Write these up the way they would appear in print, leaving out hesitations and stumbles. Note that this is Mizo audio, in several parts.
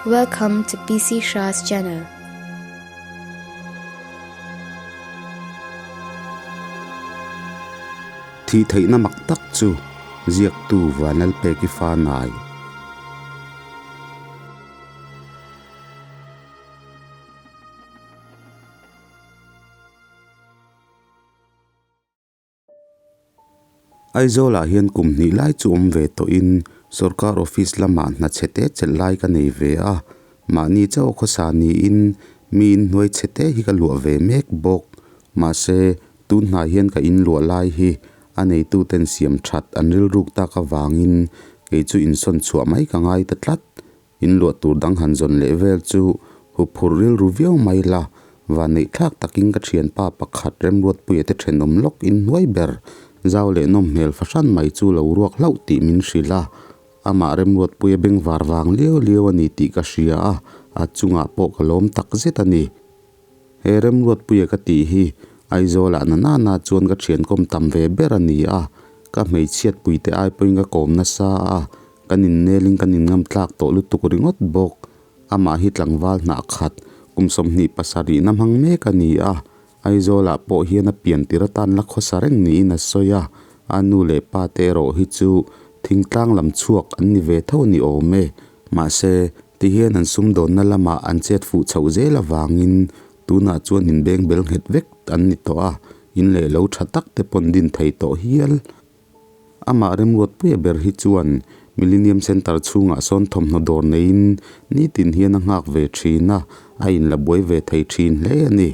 Welcome to PC Shah's channel. Thih theihna mak tak chu ziaktu Vanlalpeki Fanai. Aizawlah hian kum hnih lai chu awm ve tawhin sorkar office lamah hna chhe te chelh lai ka nei ve a, mahni chauh a khawsa niin mi inhnuai chhe te hi ka luah ve mek bawk. Mahse, tun hnai hian ka inluah lai hi a neituten siam that an rilruk tak avangin kei chu insawn chhuah mai ka ngai ta tlat. In luah tur dang han zawn leh vel chu huphurh rilru viau mai la, vanneih thlak takin ka thianpa pakhat Remruatpuia te thenawm lawk in hnuai ber zau leh nawm hmel fahran mai chu lo ruak hlauh tih min hrilh a, amah Remruatpuia bengvar vang liau liau a ni tih ka hria a, a chungah pawh ka lawm tak zet a ni. He Remruatpuia ka tih hi Aizawlah na nana chuan ka thiankawm tam ve ber a ni a, ka hmeichhiat puite ai pawhin ka kawm nasa a, Kan innelin kan inngam tlak tawh lutuk ringawt bawk. Amah hi tlangval hnah khat, kum 27 na hmang mek a ni a. Aizawlah pawh hian a pian tir atan la khawsa reng niin a sawi a. A nu leh pa te erawh hi chu thingtlang lam chhuak an ni ve tho a ni awm e. Mahse, tihian an sumdawnna lamah an chet fuh chhoh zel avangin tunah chuan inbeng bel nghet vek an ni tawh a, in leh lo tha tak te pawn din thei tawh hial. Amah remruatpuia ber hi chuan Millennium Centre chhungah sawn thawmhnaw dawr neiin nitin hian a nghak ve thin a, a inla buai ve thei thin hle a ni.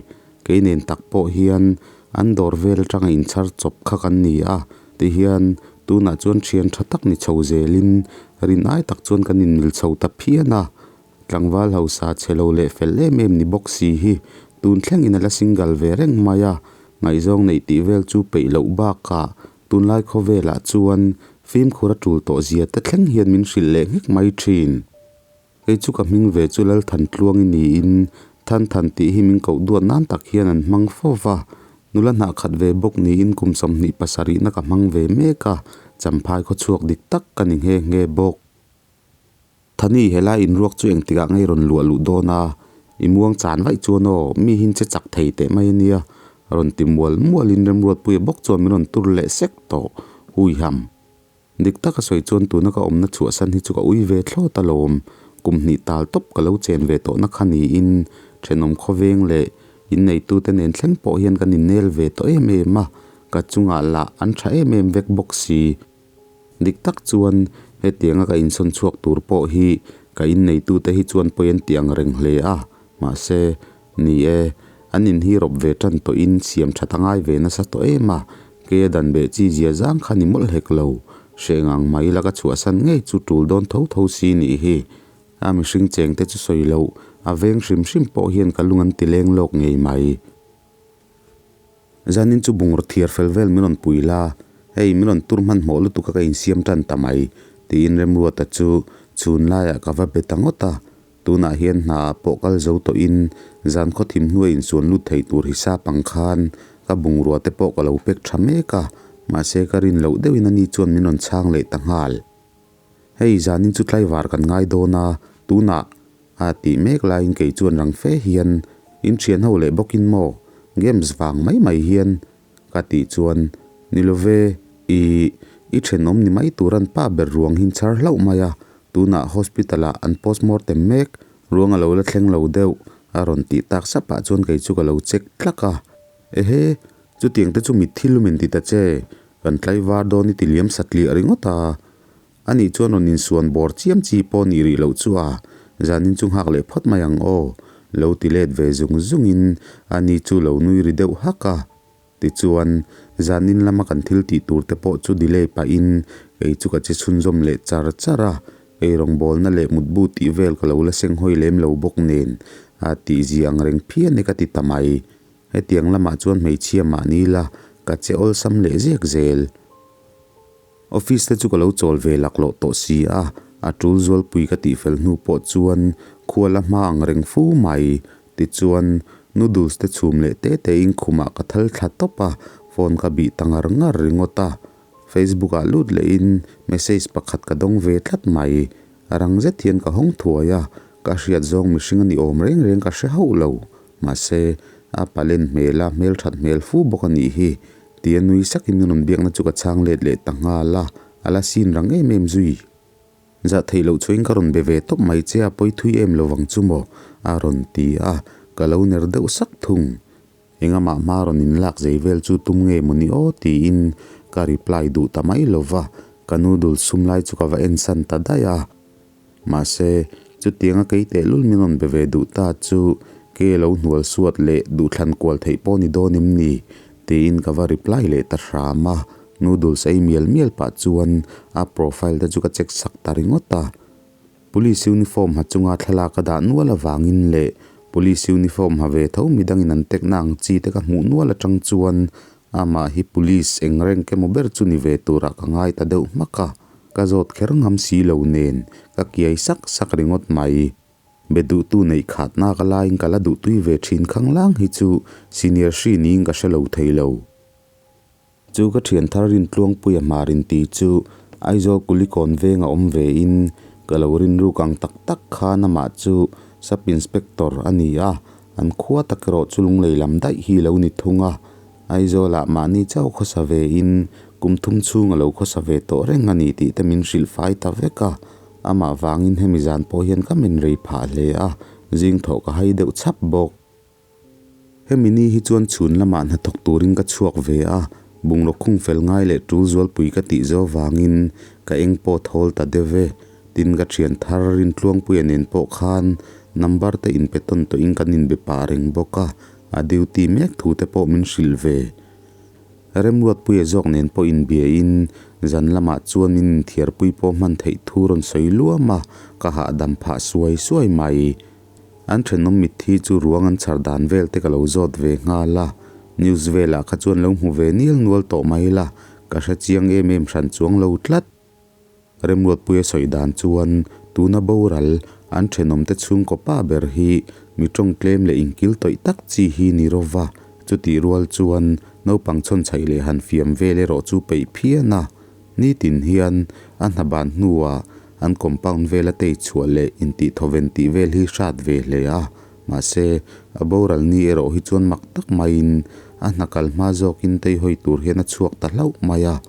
Kei nen tak pawh hian an dawr vel atanga inchhar chawp kha kan ni a, tihian tunah chuan thian tha tak ni chho zelin rin ai tak chuan kan inmil chho ta phian a. Tlangval hausa chhe lo leh fel em em ni bawk si hi tun thlengin a la single ve reng mai a, ngaihzawng neih tih vel chu peih loh bakah Tunlai khawvelah chuan fimkhur a tul tawh zia te thleng hian min hrilh leh nghek mai thin. Kei chu ka hming ve chu Lalthantluangi niin Thanthan tih hi min koh duat nan tak hian an hmang fo va. Nula hnah khat ve bawk niin kum 27 na ka hmang ve mek a, champhai khawchhuak dik tak ka ni nghe nghe bawk. Thani, helai inruak chu engtikah ngei rawn luah luh dawn a? I muang chan vaih chuan aw, mi hin che chak thei teh mai a nia, rawn ti mual mualin Remruatpuia bawk chuan min rawn tur leh sek tawh. Hui ham. Dik taka sawi chuan tuna ka awmna chhuahsan hi chu ka ui ve thlawt alawm. Kum hnih tal tawp ka lo chen ve tawhna kha niin thenawm khawveng leh inneitute nen thleng pawh hian kan innel ve tawh em em a, ka chungah lah an tha em em vek bawk si. Dik tak chuan hetianga ka insawn chhuak tur pawh hi ka inneitute hi chuan pawi an ti ang reng hle a, mahse, ni e, an in hi rawp ve tan tawhin siam that a ngai ve nasa tawh em a, kei a dan beh chi zia zang kha ni mawlh hek lo, hreh ngang mai la ka chhuahsan ngei chu tul dawn tho tho si nih hi. A mihring cheng te chu sawi loh, a veng hrim hrim pawh hian ka lung an ti leng lawk ngei mai. Zanin chu bungraw thiar fel vel min rawn pui la, hei min rawn tur hmanhmawh lutuk a ka insiam tan ta mai, tiin Remruata chu chhun laiah ka va be ta ngawt a. Tunah hian hna ah pawh kal zo tawhin zan khaw thim hnuai insuan lut thei tur hisap ang khan ka bungrua te pawh ka lo pek tha mek a, mahse ka rin loh deuhin ani chuan min rawn chhang leh ta nghal. Hei zanin chu tlaivar kan ngai dawn a, tunah a tih mek laiin kei chuan rang fe hian in thian ho leh bawkin maw games vang mai mai hian ka tih chuan ni love i i thenawm ni mai tur an pa ber ruang hin chhar hlauh mai a, tunah hospital ah an postmortem mek ruang a lo la thleng lo deuh a rawn tih tak sap ah chuan kei chu ka lo check tlak a, ehe chutiang te chu mitthi lum in ti ta che Kan tlaivar dawn i ti liam satliah ringawt a, ani chuan rawn insuan bawr chiam chi pawh nih rih loh chu a, zanin chu nghak leh phawt mai ang aw, lo ti let ve zung zungin ani chu lo nui ri deuh hak a. Tichuan, zanin lama kan thil tih tur te pawh chu delay pahin kei chu ka che chhunzawm leh char char a, eirawngbawlna leh mutbu tih vel ka lo la seng hawi lem lo bawk nen a tihzia ang reng phian e ka ti ta mai. Hetiang lamah chuan hmeichhia mahni la ka che awlsam leh zek zel. Office te chu ka lo chawl ve laklawh tawh si a, a tul zualpui ka tihfel hnu pawh chuan khua la hma ang reng fu mai. Tichuan, noodles te chhum leh te tein khumah ka thal thla tawp a, phone ka bih ta ngar ngar ringawt a. Facebook ah lut lehin message pakhat ka dawng ve tlat mai. Rang zet hian ka hawng thuai a, Ka hriat zawng mihring a ni awm reng reng ka hre hauh lo. Mahse, a palen hmel a, hmelthat hmel fu bawk a nih hi. Tia nui sakin min rawn biakna chu ka chhang let leh ta nghal a, a la sin rang em em zui. Zah theih loh chuain ka rawn be ve tawp mai che a, pawi thui em lo vang chu maw? a rawn ti a, ka lo ner deuh sak thung. Engamah hma rawn inlak zei vel chu tum nge maw ni aw tiin ka reply duh ta mai lo va, ka noodle sum lai chu ka va ensan ta daih a. Mahse, chutianga kei tehlul min rawn be ve duh ta chu ke lo hnual suat leh duhthlan kual theih pawh ni dawn em ni? tiin ka va reply leh ta hram a, noodles ei mial mial pah chuan a profile te chu ka check sak ta ringawt a. Police uniform ha chunga thlalak a dah nual avangin leh police uniform ha ve tho midangin an tekna ang chi te ka hmuh nual atang chuan Amah hi police eng reng emaw ber chu ni ve turah ka ngai ta deuh hmak a, ka zawt kher ngam si lo nen ka kiai sak sak ringawt mai. Be duhtu neih khatna ka laiin ka la duhtui ve thin khanglang hi chu senior hri niin ka hre lo thei lo. Chu ka thian thar Rintluangpuia hmarin ti chu Aizawl Kulikawn venga awm vein ka lo rinruk ang tak tak khan amah chu Sub Inspector a ni a, An khua tak erawh chu lunglei lam daih hi lo ni thung a, Aizawlah mahni chauh khawsa ve in kum thum chhung a lo khawsa ve tawh reng a ni tih te min hrilh fai ta vek a, amah vangin hemi zan pawh hian ka men rei phah hle a, zing thawh ka hai deuh chhap bawk. Hemi ni hi chuan chhun lamah hnathawk turin ka chhuak ve a, bungraw khung fel ngai leh tul zualpui ka tih zo vangin ka eng pawh thawl ta deuh e. Tin ka thian thar Rintluangpuia nen pawh khan number te inpe tawn tawhin kan inbe pah reng bawk a, a duty mek thu te pawh min hrilh ve. Remruatpuia zawk nen pawh inbiain zan lamah chuan min inthiarpui pawh hman theih thu rawn sawi luam a, ka hahdam phah suai suai mai. An thenawm mitthi chu ruang an chhar dan vel te ka lo zawt ve nghal a, news velah kha chuan lo hmu ve nial nual tawh mai la, ka hre chiang em em hran chuang lo tlat. Remruatpuia sawi dan chuan tuna boral an thenawmte chhungkaw pa ber hi mi tawng tlem leh inkil tawih tak chi hi ni rawva, chutih rual chuan naupang chhawnchhaih leh han fiam vel erawh chu peih phian a. Nitin hian a hna ban hnuah an compound vela tei chhuah leh intihthawven tih vel hi hrat ve hle a, mahse a boral ni erawh hi chuan mak tak maiin a hna kal hma zawkin teihawi tur hian a chhuak ta hlauh mai a.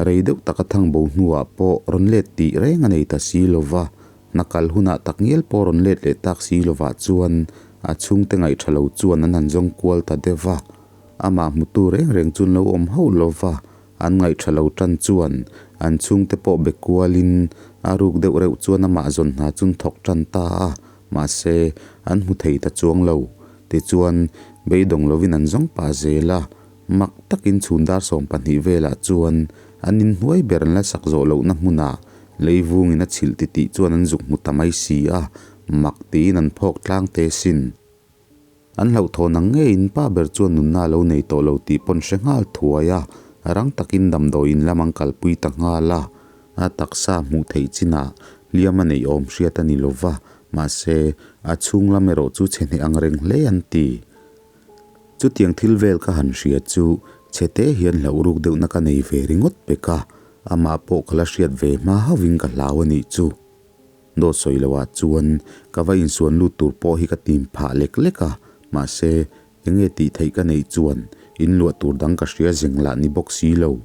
Rei deuh taka thang bo hnuah pawh rawn let tih reng a nei ta si lo va, hna kal hunah tak ngial pawh rawn let leh tak si lovah chuan a chhungte ngaihṭha lo chuan an han zawng kual ta deuh va. Amah hmutu reng reng chu an lo awm hauh lo va, an ngaihṭha lo ṭan chuan an chhungte pawh be kualin a ruk deuh reuh chuan amah zawn hna chu an thawk ṭan ta a, mahse an hmu thei ta chuang lo. Tichuan, beidawng lovin an zawng pah zel a. Mak takin chhun dar 12 velah chuan an inhnuai ber an la sak zawh lohna hmunah leivungin a chhilh titih chuan an zuk hmu ta mai si a, mak tiin an phawk tlang te sin. An hlauhthawn ang ngeiin pa ber chuan nunna a lo nei tawh lo tih pawn hre nghal thuai a, rang takin damdawiin lam an kalpui ta nghal a. A taksa hmuh theih chinah hliam a neih awm hriat a ni lova, mahse a chhung lam erawh chu chhe hneh ang reng hle an ti. Chutiang thil vel ka han hria chu chhete hian hlauh ruk deuhna ka nei ve ringawt pek a, amah pawh ka la hriat ve hma hauhin ka hlau a nih chu. Dawt sawi loah chuan ka va insuan lut tur pawh hi ka tim phah lek lek a, mahse enge tih theih ka neih chuan inluah tur dang ka hria zeng lah ni bawk si lo.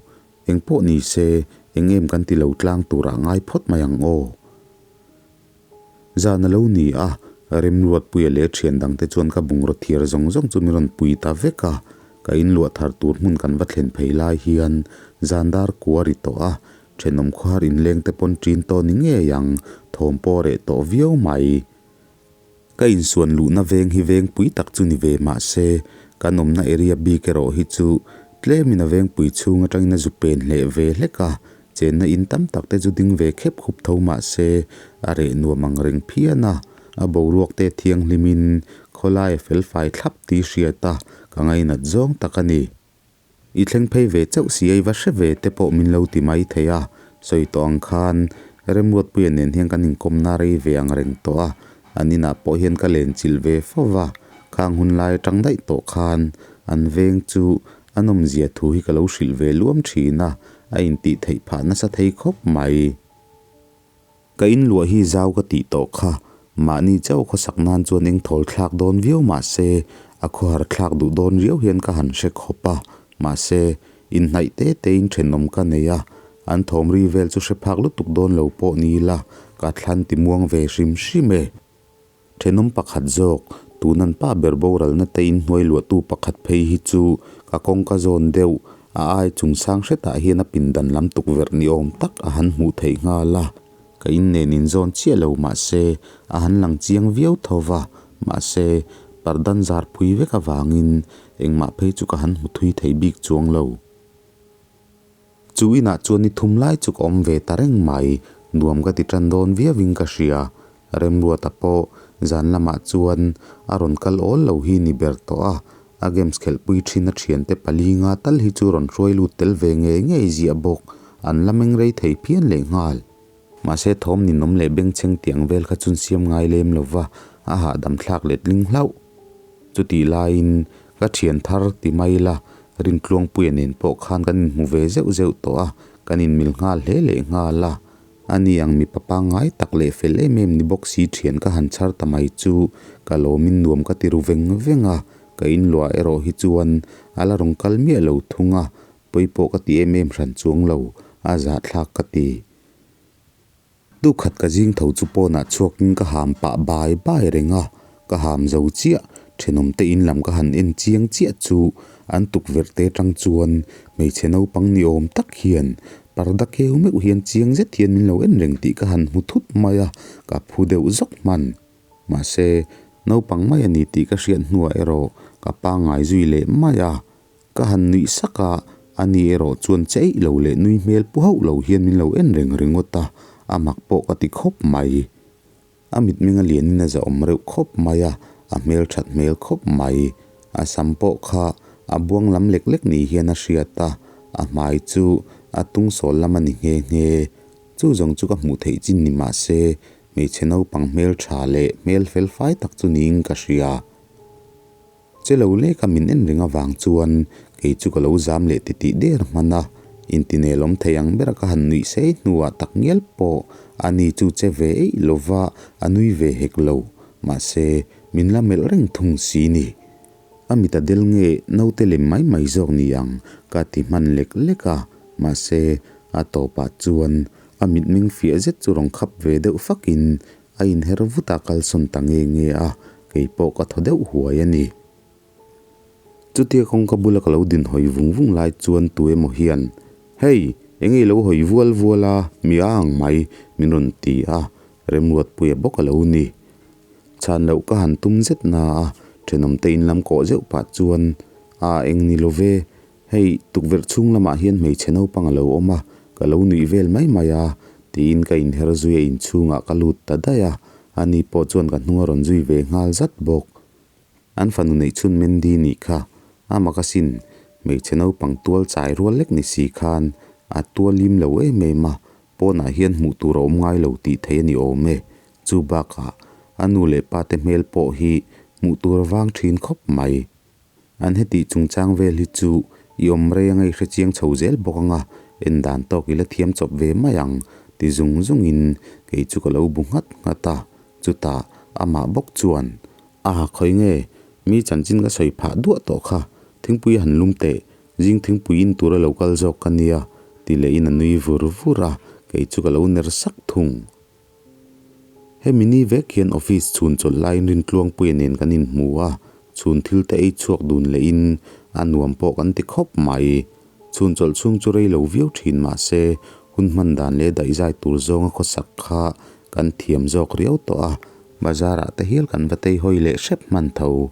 Eng pawh ni se eng em kan ti lo tlang turah ngai phawt mai ang aw. Zan a lo ni a, Remruatpuia leh thian dangte chuan ka bungraw thiar zawng zawng chu min rawn pui ta vek a, ka inluah thar tur hmun kan va thlen phei lai hian zan dar kua ri tawh a, thenawm khawhar inleng te pawn ṭin tawh ni ngei ang, thawm pawh reh tawh viau mai. Ka insuan luhna veng hi veng pui tak chu ni ve mah se, kan awmna area bik erawh hi chu tlemin a veng pui chhung atangin a zu pen hleh ve hlek a, Chenna in tam tak te chu ding ve khep khup tho mah se a reh nuam ang reng phian a, a boruak te thianghlim in khawlai a fel fai thlap tih hriat a ka ngainat zawng tak a ni. I thleng phei ve chauh si a i va hre ve te pawh min lo ti mai thei a, sawi tawh ang khan Remruatpuia nen hian kan inkawmna rei ve ang reng tawh a, an inah pawh hian ka len chilh ve fo va, khang hun lai atang daih tawh khan an veng chu A nawmzia thu hi ka lo hrilh ve luam thin a, a intih theih phah nasa thei khawp mai. Ka inluah hi zau ka tih tawh kha, Mahni chauh khawsak nan chuan eng thawl thlak dawn viau mah se a khawhar thlak duh dawn riau hian ka han hre khawp a. Mahse, inhnaih te tein thenawm ka nei a, an thawm ri vel chu hre phak lutuk dawn lo pawh ni ila ka thlan ti muang ve hrim hrim e. Thenawm pakhat zawk, tun an pa ber boralna te inhnuai luahtu pakhat phei hi chu ka kawngka zawn deuh a ai chung sang hretah hian a pindan lam tukverh ni awm tak a han hmuh theih nghal a. Ka in nen inzawn chiah lo mahse a han lang chiang viau tho va, mahse pardan zar phui vek avangin engmah phei chu ka han hmu thui thei bik chuang lo. Chu inah chuan ni thum lai chu ka awm ve ta reng mai, nuam ka ti tan dawn viauin ka hria. Remruata pawh zan lamah chuan a rawn kal awl lo hi ni ber tawh a, a games khelhpui thin a thiante pali nga tal hi chu rawn hruai lut tel ve ngei ngei ziah bawk, an la meng rei thei phian lehnghal. Mahse thawm ninawm leh bengchheng tiang vel kha chun siam ngai lem lo va, a hahdam thlak letling hlauh. Chutih laiin ka thian thar ti mai la, Rintluangpuia nen pawh khan kan inhmu ve zeuh zeuh tawh a, kan inmil nghal hle leh nghal a. Ani ang mipa pangngai tak leh fel em em ni bawk si thian ka han chhar ta mai chu ka lawmin nuam ka ti ru veng veng a, ka inluah erawh hi chuan a la rawn kal miah lo thung a, pawi pawh ka ti em em hran chuang lo, a zahthlak ka ti. Tukhat ka zing tho chu pawnah chhuakin ka ham pah bai bai reng a, ka ham zo chiah, thenawm te in lam ka han en chiang chiah chu an tukverh te tang chuan hmeichhe naupang ni awm tak hian parda keu meuh hian chiang zet hian min lo en reng tih ka han hmu thut mai a, ka phu deuh zawk hman. Mahse, naupang mai a ni tih ka hriat hnuah erawh ka pangngai zui leh mai a. Ka han nuih sak a, ani erawh chuan cheih lo leh nui hmel pu hauh lo hian min lo en reng ringawt a, a mak pawh ka ti khawp mai. A mitmeng a lianin a zahawm reuh khawp mai a, a hmel that hmel khawp mai. A sam pawh kha a buang lam lek lek ni hian a hriat a, a hmai chu a tung sawl lam a ni nghe nghe. Chu zawng chu ka hmuh theih chin ni mah se, hmeichhe naupang hmel tha leh hmel fel fai tak chu niin ka hria. Che lo leka min en reng avang chuan kei chu ka lo zam leh titih der hman a, intinelawm thei ang bera ka han nuih sei hnuah tak ngial pawh a ni chu che ve eih lova a nui ve hek lo, mahse min la melh reng thung si ni. A mit a del nge naute lem mai mai zawk ni ang ka ti hman lek lek a, mahse a tawpah chuan a mitmeng fiah zet chu rawn khap ve deuh fakin A inher vut a kalsawn ta nge nge a, kei pawh ka thaw deuh huai a ni. Chutia kawngka bula ka lo din hawi vung vung lai chuan tu emaw hian, Hei, eng nge i lo hawi vual vual a, mi a ang mai, min rawn ti a, Remruatpuia bawk a lo ni. Chhan loh ka han tum zet na a, thenawmte in lam kawh zeuh pah chuan, A eng ni lo ve, Hei, tukverh chhung lamah hian hmeichhe naupang a lo awm a, ka lo nuih vel mai mai a, tiin ka inher zui a inchhungah ka lut ta daih a, ani pawh chuan ka hnung a rawn zui ve nghal zat bawk. An fanu neih chhun Mandy nih kha, a mak asin, hmeichhe naupang tual chai rual lek ni si khan a tual lim lo em em a, pawnah hian hmuh tur a awm ngai lo tih theih a ni awm e, chu bakah a nu leh pa te hmel pawh hi hmuh tur a vang thin khawp mai. An hetih chungchang vel hi chu i awm rei anga i hrechiang chho zel bawk anga en dan tawk i la thiam chawp ve mai ang ti zung zungin kei chu ka lo bu nghat nghat a, chutah amah bawk chuan A khawi nge mi chanchin ka sawi phah duah tawh kha thingpui han lum teh zing thingpui in tura lo kal zawk ka nia ti lehin a nui vur vur a, kei chu ka lo ner sak thung. Hemi ni vek hian office chhun chawlh laiin Rintluangpuia nen kan inhmu a, chhun thil te ei chhuak dun lehin a nuam pawh kan ti khawp mai. Chhun chawlh chhung chu rei lo viau thin mah se hun hman dan leh daihzai tur zawnga khawsak kha kan thiam zawk riau tawh a, bazar ah te hial kan va tei hawi leh hrep hman tho.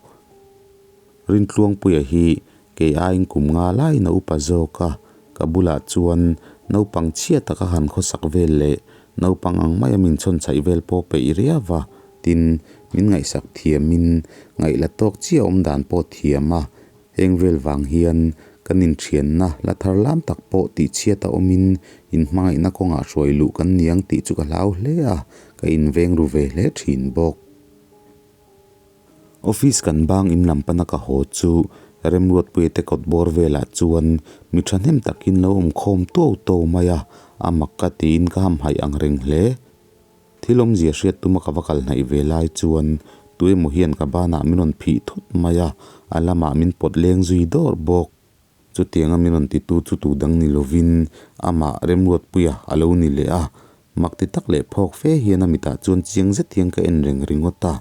Rintluangpuia hi kei aiin kum nga laiin a upa zawk a, ka bulah chuan naupang chhia taka han khawsak vel leh naupang ang maia min chhawn chhaih vel pawh peih riau va, tin, min ngaihsak thiamin ngaih la tawk chiah awm dan pawh thiam a, heng vel vang hian kan inthianna la thar lam tak pawh tihchhiat a awmin inhmangaihna kawngah hruai luh kan niang tih chu ka hlau hle a, ka inveng ru ve hle thin bawk. Office kan bang in lam pana ka haw chu Remruatpuia te kawt bawr velah chuan mi thahnem takin lo awm khawm tuau tuau mai a, a mak ka tiin ka hamhaih ang reng hle. Thil awmzia hriat tuma ka va kal hnaih ve lai chuan tuemaw hian ka banah min rawn phih thut mai a, a lamah min pawt leng zui dawr bawk. Chutianga min rawn titu chu tu dang ni lovin amah Remruatpuia a lo ni leh a, mak ti tak leh phawk fe hian a mitah chuan chiang zet hian ka en reng ringawt a.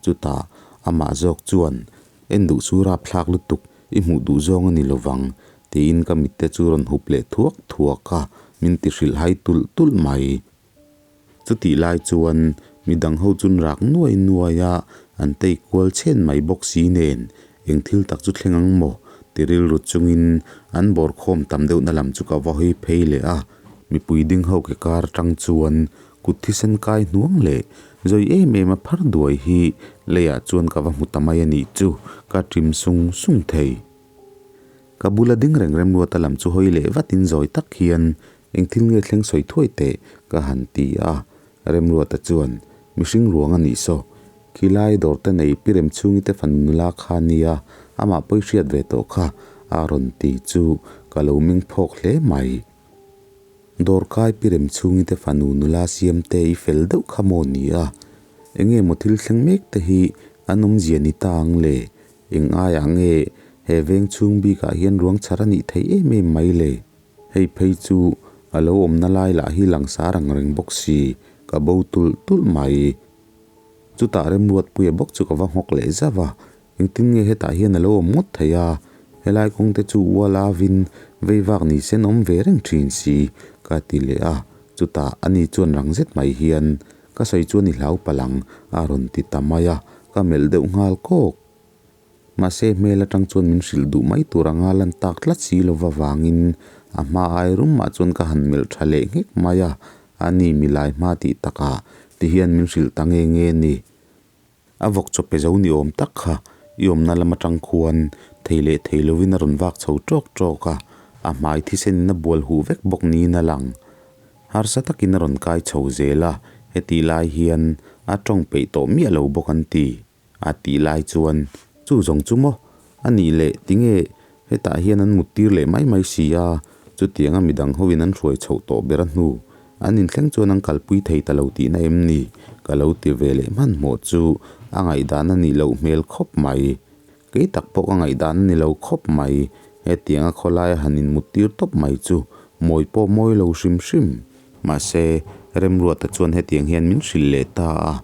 Chutah amah zawk chuan, En duh chu rapthlak lutuk, i hmuh duh zawng a ni lovang, tiin ka mitte chu rawn hup leh thuak thuak a, min ti hrilhhai tulh tulh mai. Chutih lai chuan midang ho chun rak nuai nuai a, an tei kual chhen mai bawk si nen, eng thil tak chu thleng ang maw? ti rilru chungin an bawr khawm tam deuhna lam chu ka va hawi phei leh a. Mipui ding ho ke kar atang chuan kut thisen kai hnuang leh zawi em em a phar duai hi leiah chuan ka va hmu ta mai a nih chu, ka ṭim sung sung thei. Ka bula ding reng Remruata lam chu hawi leh vatin zawi tak hian Eng thil nge thleng sawi thuai teh? ka han ti a. Remruata chuan, Mihring ruang a nih saw. Khilai dawr te nei pi Remchhungi te fanu nula kha nia, amah pawi hriat ve tawh kha, a rawn ti chu ka lo meng phawk hle mai. Dawrkai pi Remchhungi te fanu nula siam te i fel deuh kha maw ni a? Enge maw thil thleng mek te hi an awmzia ni ta ang le? Eng aiah nge he veng chhung bikah hian ruang chhar a nih theih em em mai le? Hei phei chu a lo awmna lai lah hi langsar ang reng bawk si, ka bo tulh tulh mai. Chutah Remruatpuia bawk chu ka va nghawk leh zauh a, engtin nge hetah hian a lo awm ngawt thei a, helai kawng te chu ual avin vei vak ni sen awm ve reng thin si, ka ti leh a, chutah ani chuan rang zet mai hian ka sawi chuan i hlau palh ang a rawn ti ta mai a, ka melh deuh nghal kawk. Mahse hmel atang chuan min hrilh duh mai tur anga lan tak tlat si lova vangin a hma ai rumah chuan ka han melh tha leh nghek mai a, ani milai hma tih takah ti hian min hrilh ta nge nge ni. A vawk chaw pe zo ni awm tak kha i awmna lam atang khuan thei leh thei lovin a rawn vak chho tawk tawk a, a hmai thisenin a bual huh vek bawk niin a lang. Harsa takin a rawn kai chho zel a, hetih lai hian a tawng peih tawh miah lo bawk an ti. A tih lai chuan, Chu zawng chu maw? A nih leh, tinge hetah hian an mut tir leh mai mai si a, chutianga midang hoin an hruai chhoh tawh ber a hnu, an inthleng chuan an kalpui thei ta lo tihna em ni? Ka lo ti ve leh hmanhmawh chu a ngaihdan a nih loh hmel khawp mai. Kei tak pawh ka ngaihdan a ni lo khawp mai. Hetianga khawlaia han inmut tir tawp mai chu mawi pawh mawi lo hrim hrim. Mahse, Remruata chuan hetiang hian min hrilh leh ta a.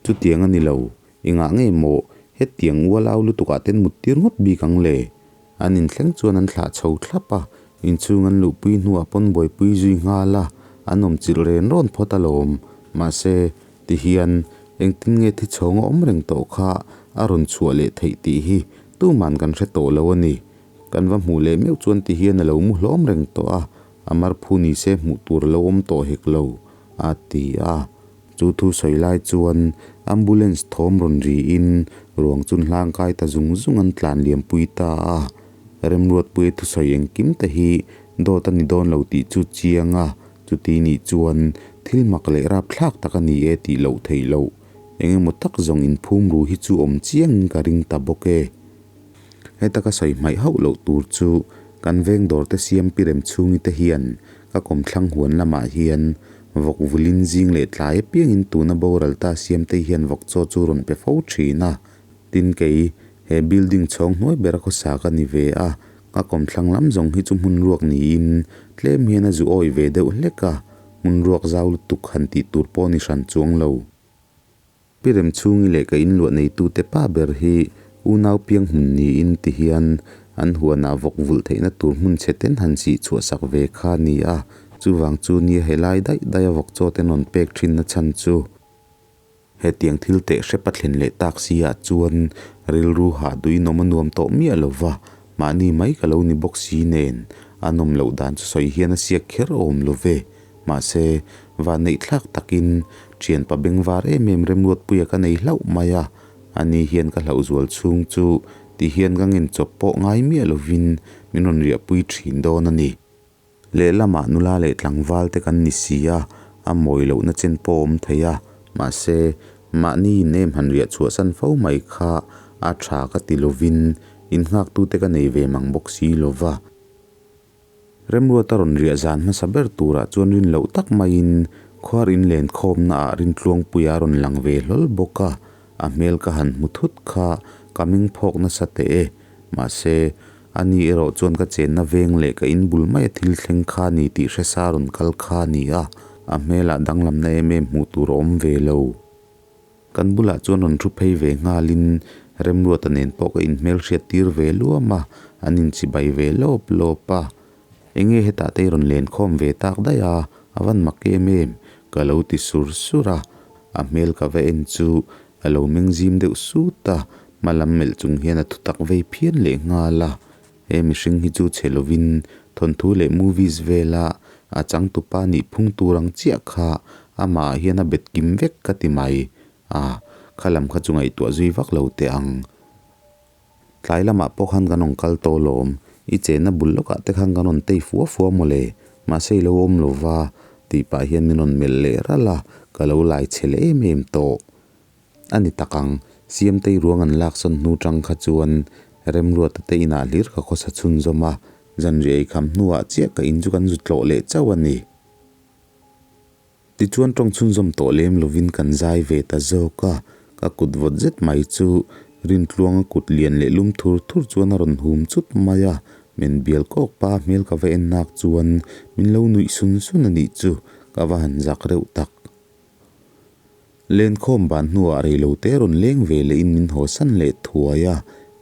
Chutiang a ni lo, engah nge maw hetiang ualau lutukah ten mut tir ngawt bik ang le? An inthleng chuan an thlah chho thlap a, inchhung an luhpui hnuah pawn buaipui zui nghal a, an awm chilh ren rawn phawt alawm. Mahse, tihian engtin nge thi chhawng a awm reng tawh kha a rawn chhuah leh theih tih hi tuman kan hre tawh lo a ni. Kan va hmuh leh meuh chuan tihian a lo mu hlawm reng tawh a, a marphu ni se hmuh tur a lo awm tawh hek lo, a ti a. Chu thu sawi lai chuan ambulance thawm rawn riin ruang chun hlang kai ta zung zung an tlan liam pui ta a. Remruatpuia thusawi engkim te hi dawt a ni dawn lo tih chu chiang a, chuti nih chuan thil mak leh rapthlak tak a ni e tih loh theih loh. Eng emaw tak zawng inphum ru hi chu awm chiangin ka ring ta bawk e. Heta ka sawi hmaih hauh loh tur chu kan veng dawr te siam pi rem chhungi te hian ka kawmthlang huan lamah hian vawk vulin zing leh tlai apiangin tuna boral ta siam te hian vawk chaw chu rawn pe fo thin a. Tin kei he building chhawng hnuai bera khawsa ka ni ve a, ka kawmthlang lam zawng hi chu hmun ruak niin tlem hian a zu awi ve deuh hlek a, hmun ruak zau lutuk han tih tur pawh ni hran chuang lo. Pi Remchhungi leh ka inluah neitute pa ber hi unau piang hmun niin ti hian an huanah vawk vulh theihna tur hmun chhe ten han sih chhuah sak ve kha a ni a, chuvang chu nia helai daih daih a vawk chaw te rawn pek thin na chhan chu. Hetiang thil teh hrep a thlen leh tak si ah chuan rilru hah duinawm a nuam tawh miah lo va, mahni mai ka lo ni bawk si nen a nawm loh dan chu sawi hian a siak kher awm lo ve. Mahse, vanneih thlak takin thianpa bengvar em em Remruatpuia ka nei hlauh mai a, ani hian ka hlauh zual chhung chu ti hian ka ngen chawp pawh ngai miah lovin min rawn riahpui thin dawn a ni. Lehlamah nula leh tlangval te kan ni si a, a mawi lohna chen pawh awm thei a, mahse, mahni in em han riah chhuahsan fo mai kha a tha ka ti lovin innghaktute ka nei ve mang bawk si lova. Remruata rawn riah zan hmasa ber turah chuan rin loh tak maiin Khuar in len khawmna ah Rintluangpuia a rawn lang ve hlawl bawk a, a hmel ka han hmu thut kha ka meng phawk nasa teh e. Mahse, ani erawh chuan ka chenna veng leh ka in bul maia thil thleng kha a ni tih hre sa rawn kal kha a ni a, a hmelah danglamna em em hmuh tur a awm ve lo. Kan bulah chuan rawn thu phei ve nghalin Remruata nen pawh ka inhmelhriat tir ve luam a, an inchibai ve lawp lawp a. Enge hetah te i rawn len khawm ve tak daih a, a van mak em em, ka lo ti sur sur a. A hmel ka va en chu a lo meng zim deuh sut a, hma lam melh chung hian a thutak vei phian leh nghal a. He mihring hi chu chhe lovin thawnthu leh movies vela a changtupa nih phung tur ang chiah kha amah ah hian a bet kim vek ka ti mai. A, kha lam kha chu ngaihtuah zui vak lo teh ang. Tlai lamah pawh khan kan rawn kal tawh lawm, i chenna bul lawkah te khan kan rawn tei fua fua mawle, mahse i lo awm lo va, tih pah hian min rawn melh leh ralh a, ka lo lai chhe leh em em tawh. A ni tak ang, Siamtei ruang an laksawn hnu tang kha chuan Remruata te inah hlir ka khawsa chhunzawm a, zanriah eikham hnuah chiah ka in chu kan zu tlawh leh chauh a ni. Tichuan tawng chhunzawm tawh lem lovin kan zai ve ta zawk a, ka kut vawt zet mai chu Rintluanga kut lian leh lum thur thur chuan a rawn hum chut mai a, min bial kawk pa hmel ka va en nak chuan min lo nuih sun sun a nih chu, ka va han zak reuh tak. Lenkhawm ban hnuah reilote rawn leng ve lehin min hawsan leh thuai a,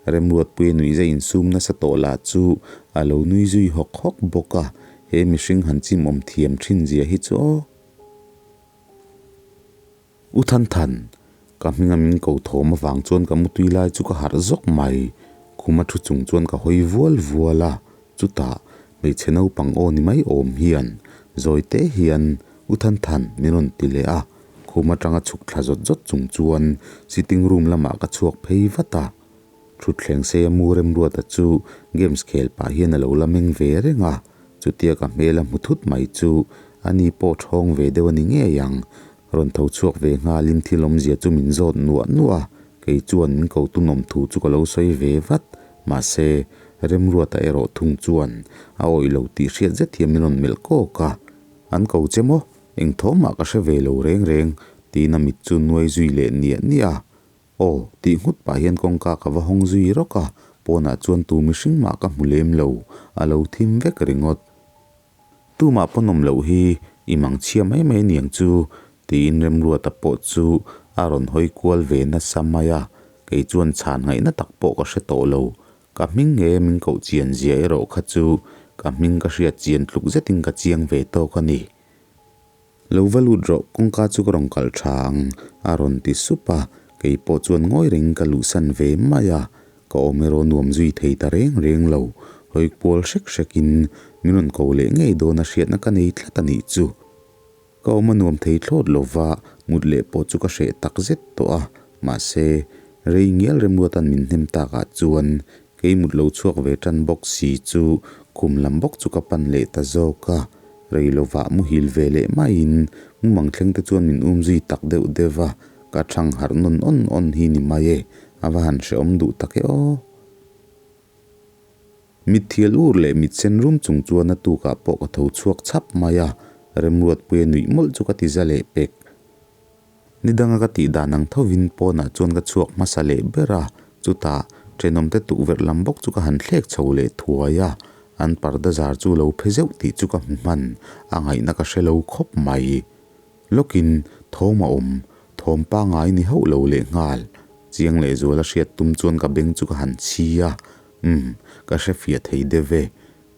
Remruatpuia nuihza insum nasa tawh lah chu a lo nui zui hawk hawk bawk a, he mihring han chimawm thiam thin zia hi chu aw. U Thanthan, ka hminga min ko thawm avang chuan ka mutui lai chu ka harh zawk mai, khuma thu chung chuan ka hawi vual vual a, Chutah, hmeichhe naupang aw ni mai awm hian zawi te hian U Than Than min rawn ti leh a, khum atanga chhuk thla zawt zawt chung chuan sitting room lamah ka chhuak phei vat a. Thutthleng seia mu Remruata chu games khel pah hian a lo la meng ve reng a, chutia ka hmel a hmu thut mai chu ani pawh thawng ve deuh a ni ngei ang. Rawn tho chhuak ve nghalin thil awmzia chu min zawt nuah nuah a, kei chuan min ko tunawm thu chu ka lo sawi ve vat. Mahse, Remruata erawh thung chuan a awih lo tih hriat zet hian min rawn melh kawk a, An ko che maw? Eng thawmah ka hre ve lo reng reng, tiin a mit chu nuai zui leh niah niah a. Aw, tih nghut pah hian kawngka ka va hawng zui rawk a, pawnah chuan tu mihring mah ka hmu lem lo, a lo thim vek ringawt. Tumah pawn awm loh hi i mang chhia mai mai aniang chu, tiin Remruata pawh chu a rawn hawi kual ve nasa mai a, kei chuan chhan ngaihna tak pawh ka hre tawh lo. Ka hming nge min koh chian zia erawh kha chu ka hming ka hriat chian tluk zetin ka chiang ve tawk a ni. Lo va lut rawh, kawngka chu ka rawn kalh tha ang, a rawn ti sup a, kei pawh chuan ngawi rengin ka luhsan ve mai a, ka awm erawh nuam zui thei ta reng reng lo, hawi kual hrek hrekin min rawn ko leh ngei dawn a hriatna ka nei tlat a nih chu. Ka awm a nuam thei thlawt lo va, mut leh pawh chu ka hreh tak zet tawh a, mahse, rei ngial remruatan min hnem takah chuan Kei mut lo chhuak ve tan bawk si chu khum lam bawk chu ka pan leh ta zawk a, rei lovah muhil ve leh maiin mumang thleng te chuan min um zui tak deuh deuh a, ka thang harh nawn awn awn hi ni mai e, a va han hrehawm duh tak e aw. Mitthial ur leh mit sen rum chung chuan a tukah pawh ka tho chhuak chhap mai a, Remruatpuia nuih mawlh chu ka ti za leh pek. Ni danga ka tih dan ang thovin pawnah chuan ka chhuak hmasa leh ber a, chutah thenawmte tukverh lam bawk chu ka han thlek chho leh thuai a, an parda zar chu lo phe zeuh tih chu ka hmu hman, a ngaihna ka hre lo khawp mai. Lawkin thawm a awm, thawm pangngai ni hauh lo leh nghal. Chiang leh zuala hriat tum chuan ka beng chu ka han chhi a, umm, ka hre fiah thei deuh e.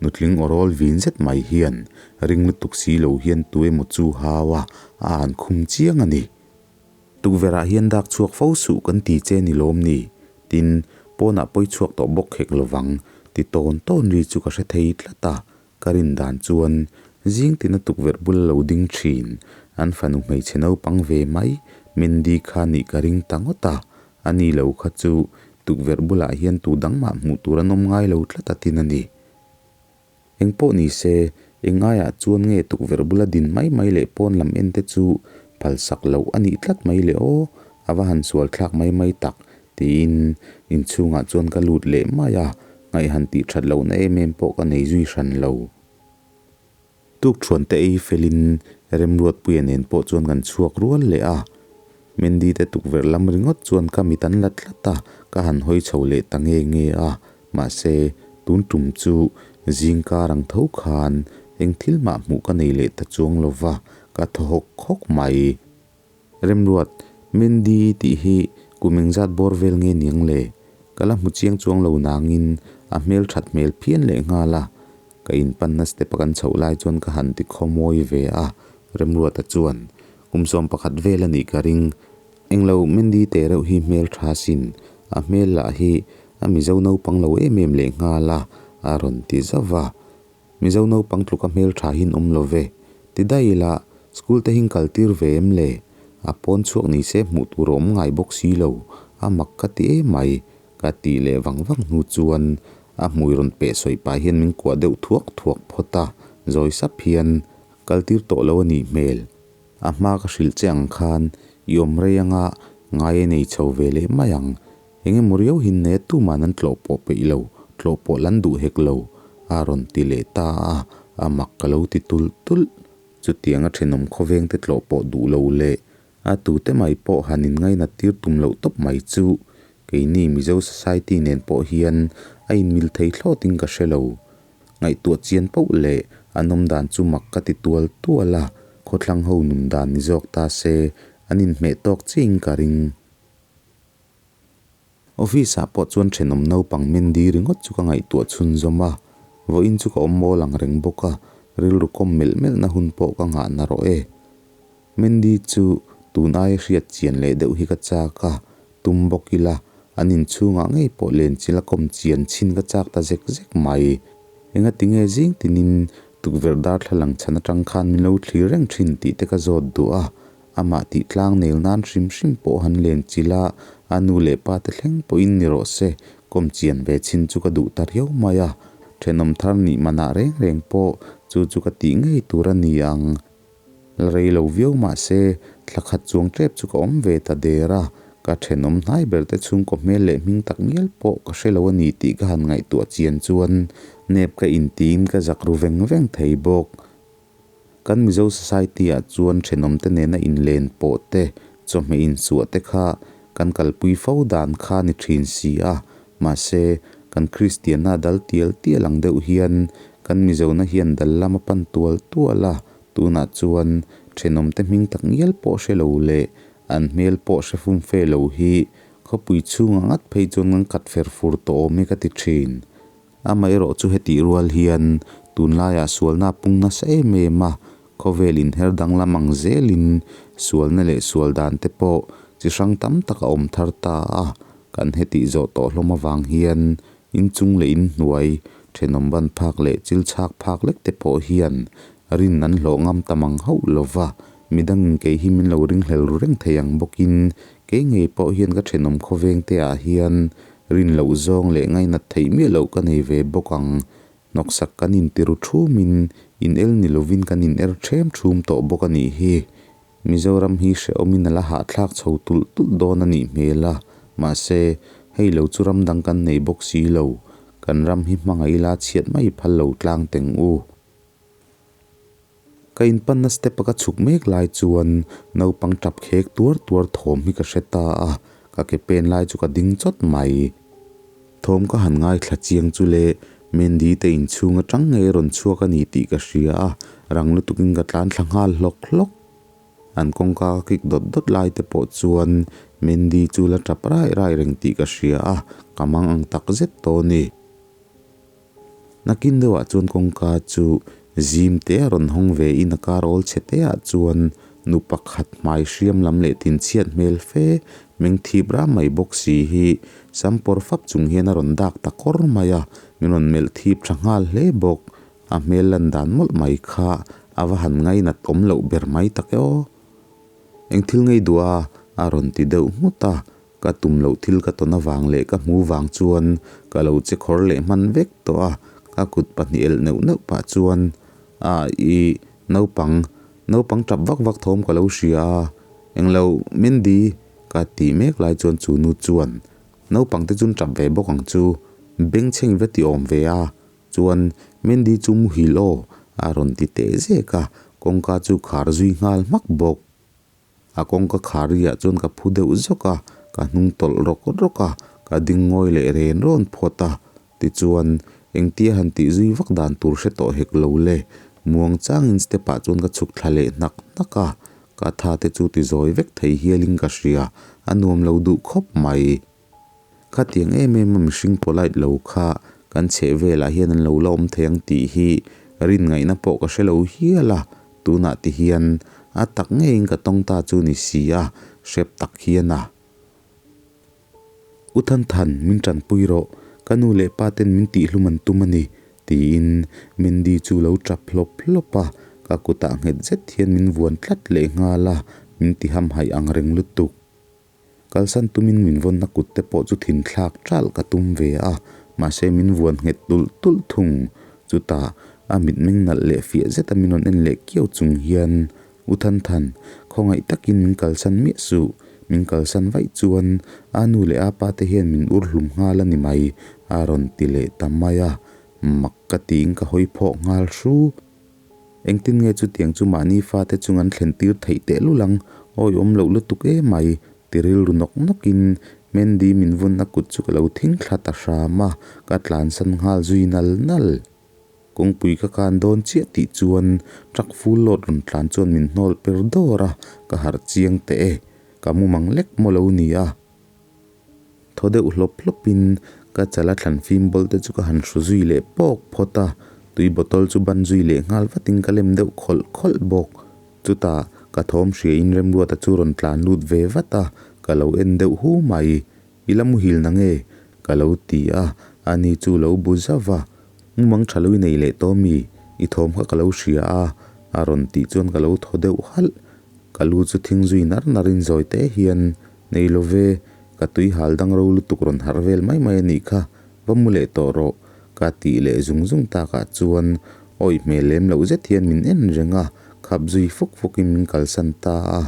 Nutling awrawl vin zet mai hian ring lutuk si lo hian tu emaw chu hau a, a han khum chiang a ni. Tukverhah hian dak chhuak fo suh kan ti che ni lawm ni? Tin, pawnah pawi chhuak tawh bawk khek lovang ti tawn tawn ri chu ka hre thei tlat a, ka rin dan chuan zing tina tukverh bula lo ding thin an fanu hmeichhe naupang ve mai Mandy kha nih ka ring ta ngawt a, ani lo kha chu Tukverh bulah hian tu dang mah hmuh tur an awm ngai lo tlat a tin a ni. Eng pawh ni se, eng aiah chuan nge tukverh bula din mai mai leh pawn lam en te chu phalsak loh a nih tlat mai le aw, a va han sual thlak mai mai tak, tiin inchhungah chuan ka lut leh mai a, ngaih han tih that lohna em em pawh ka nei zui hran lo. Tukṭhuan te ei felin Remruatpuia nen pawh chuan kan chhuak rual leh a. Mandy te tukverh lam ringawt chuan ka mit an la tlat a, ka han hawi chho leh ta nge nge a. Mahse, tun tum chu zing kar ang tho khan eng thil mah hmuh ka nei leh ta chuang lo va, ka thaw hawk hawk mai. Remruat, Mandy tih hi kum engzat bawr vel nge niang le? Ka la hmu chiang chuang lo nangin a hmel that hmel phian leh nghal a. Ka inpanna step a kan chhoh lai chuan ka han ti khawmawi ve a, Remruata chuan, Kum 11 vel a nih ka ring. Englo Mandy te reuh hi hmel tha sin, a hmel lah hi a Mizo naupang lo em em leh nghal a, a rawn ti zauh va. Mizo naupang tluka hmel tha hi an awm lo ve. Ti daih ila, school te hi kal tir ve em le? A pawn chhuak ni se hmuh tur a awm ngai bawk si lo, a mak ka ti em mai. Ka tih leh vang vang hnu chuan a hmui rawn peh sawi pah hian min kuah deuh thuak thuak phawt a, zawi sap hian kal tir tawh lo a nih hmel. A hma ka hrilh che ang khan i awm rei anga ngai a nei chho ve leh mai ang. Eng emaw riau hin ne tuman an tlawh pawh peih lo, tlawh pawh lan duh hek lo, a rawn ti leh ta a, a mak ka lo ti tulh tulh. Chutianga thenawm khawvengte tlawh pawh duh lo leh a tute mai pawh han inngainat tir tum loh tawp mai chu keini Mizo society nen pawh hian a inmil thei thlawtin ka hre lo. Ngaihtuah chian poh leh an awm dan chu mak ka ti tual tual a, khawthlang ho nun dan ni zawk ta se an inhmeh tawk chiahin ka ring. Office ah pawh chuan thenawm naupang Mandy ringawt chu ka ngaihtuah chhunzawm a, vawiin chu ka awm mawl ang reng bawk a, rilru kawm melh melhna hun pawh ka nghah na rawh e. Mandy chu tun aia hriat chian leh deuh hi ka chak a, tum bawk ila an inchhungah ngei pawh lenchil a kawm chian chhin ka chak ta zek zek mai. Engatinge zing tinin tukverh darthlalang chhan atang khan min lo thlir reng thin tih te ka zawt duh a, Amah tih tlang nel nan hrim hrim pawh han len chilh a, a nu leh pa te thleng pawhin ni rawh se, kawm chian ve chin chu ka duh ta riau mai a. Thenawm thar nih manah reng reng pawh chu chu ka tih ngei tur a ni ang. La rei lo viau mah se, thla khat chuang tep chu ka awm ve ta der a, ka thenawm hnai ber te chhungkaw hmel leh hming tak ngial pawh ka hre lo a ni tih ka han ngaihtuah chian chuan nep ka intiin ka zak ru veng veng thei bawk. Kan Mizo society ah chuan thenawmte nena inlen pawh te, chawhmeh insuah te kha kan kalpui fo dan kha ni thin si a, mahse kan Kristianna dal tial tial ang deuh hian kan Mizona hian dal lam a pan tual tual a, tunah chuan thenawmte hming tak ngial pawh hre lo leh an hmel pawh hre fumfe lo hi khawpui chhungah ngat phei chuan kan kat fer fur tawh awm e ka ti thin. Amaherawh chu hetih rual hian tunlaiah sualna a pung nasa em em a, khawvel inher danglam ang zelin sualna leh sual dan te pawh chi hrang tam tak a awm thar ta a, kan hetih zawh tawh hlawm avang hian inchung leh inhnuai, thenawm ban phak leh chil chhak phak lek te pawh hian rin an hlawh ngam ta mang hauh lo va, midangin kei hi min lo ringhlel ru reng thei ang bawkin kei ngei pawh hian ka thenawm khawveng te ah hian Rin loh zawng leh ngainat theih miah loh ka nei ve bawk ang. Hnawksak kan intiru thumin in el ni lovin kan in er ṭhem ṭhum tawh bawk a nih hi. Mizoram hi hrehawmin a la hahthlak chho tulh tulh dawn a nih hmel a, mahse, hei lo chu ram dang kan nei bawk si lo. Kan ram hi hmangaih ila chhiat mai phal lo tlang teng u. Ka inpanna step a ka chhuk mek lai chuan naupang tap khek tuar tuar thawm hi ka hre ta a, ka ke pen lai chu ka ding chawt mai. Thawm ka han ngaithla chiang chu le, Mandy te inchhung atang ngei a rawn chhuak a ni tih ka hria a, rang lutukin ka tlan thla nghal hlawk hlawk. An kawngka ka kik dawt dawt lai te pawh chuan Mandy chu la tap rai rai reng tih ka hria a, ka mang ang takzet tawh a ni. Nakin deuhah chuan kawngka chu zim te a rawn hawng ve in a kar awl chhe te ah chuan nu pakhat hmai hriam lam leh thinchhiat hmel fe meng thip ram mai bawk si hi sam pawr fap chung hian a rawn dak ta kawr mai a, min rawn melh thip tha nghal hle bawk. A hmel lan dan mawlh mai kha a va han ngainat awm loh ber mai tak e aw. Eng thil ngei duh a? a rawn ti deuh nghut a, Ka tum loh thil ka tawn avang leh ka hmu vang chuan ka lo che khawr leh hman vek tawh a, ka kut pahnih elh neuh neuh pah chuan a i naupang, naupang tap vak vak thawm ka lo hria a, englo Mandy ka tih mek lai chuan chu nu chuan naupang te chun tap ve bawk ang chu, bengchheng va ti awm ve a, Chuan Mandy chu muhil aw a rawn ti teh zek a, kawngka chu khar zui nghal hmak bawk. A kawngka khar riah chuan ka phu deuh zawk a, ka hnung tawlh rawk rawk a, ka ding ngawi leh ren rawn phawt a. Tichuan, engtia han tih zui vak dan tur hre tawh hek lo le, muang changin step ah chuan ka chhuk thla leh hnak hnak a, ka tha te chu ti zawi vek thei hialin ka hria, a nuam lo duh khawp mai. Khatiang em em a mihring polite lo kha kan chheh velah hian an lo la awm thei ang tih hi rin ngaihna pawh ka hre lo hial a, tunah ti hian a tak ngeiin ka tawng ta chu ni si a, hrep tak hian a. U Thanthan, min tanpui rawh, ka nu leh pa ten min tihhlum an tum a ni, tiin Mandy chu lo tap hlawp hlawp a, ka kutah nghet zet hian min vuan tlat leh nghal a, min ti hamhaih ang reng lutuk. Kalsan tumin min vawnna kut te pawh chu thin thlak ṭalh ka tum ve a, mahse min vuan nghet tulh tulh thung. Chutah, a mitmeng nalh leh fiah zeta min rawn en leh kiau chung hian, U Thanthan, khawngaih takin min kalsan miah suh, min kalsan vaih chuan a nu leh a pa te hian min ur hlum nghal a ni mai, a rawn ti leh ta mai a, mak ka tiin ka hawi phawk nghal hru. Engtin nge chutiang chu mahni fate chung an thlen tir theih tehlul ang, awi awm loh lutuk emai, ti rilru nawk nawkin Mandy min vunna kut chu ka lo thing thla ta hram a, ka tlansan nghal zui nal nal. Kawngpui ka kan dawn chiah tih chuan truck full load rawn tlan chuan min hnawl per dawr a, ka harh chiang teh e, ka mumang lek maw lo ni a. Thaw deuh hlawp hlawpin ka chala thlan fim bawl te chu ka han hru zui leh pawk phawt a, tui bottle chu ban zui leh nghal vatin ka lem deuh khawlh khawlh bawk. Chutah ka thawm hriain Remruata chu rawn tlan lut ve vat a, ka lo en deuh hu mai. I la muhil na nge? Ka lo ti a, ani chu lo bu zauh va. Mumang tha lo i nei leh tawh mi? I thawm kha ka lo hria a, a rawn tih chuan ka lo thaw deuh halh. Ka lu chu thing zui nar narin zawi te hian Nei lo ve, ka tui hal dang ro lutuk rawn harh vel mai mai a nih kha, va mu leh tawh rawh, ka tih leh zung zung takah chuan awih hmel lem loh zet hian min en reng a, khap zui fuk fukin min kalsan ta a,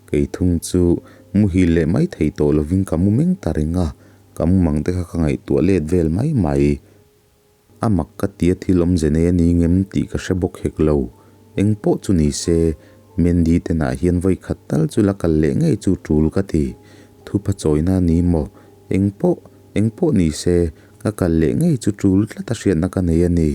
kei thung chu muhil leh mai thei tawh lovin ka mu meng ta reng a, ka mu mang te kha ka ngaihtuah let vel mai mai. A mak ka tia thil awmze nei a ni ngem tih ka hre bawk hek lo. Eng pawh chu ni se, Mandy tenah hian vawi khat tal chu la kal leh ngei chu tul ka ti. Thupha chawina a ni maw? Eng pawh, eng pawh ni se, ka kal leh ngei chu tul tlat a hriatna ka nei a ni.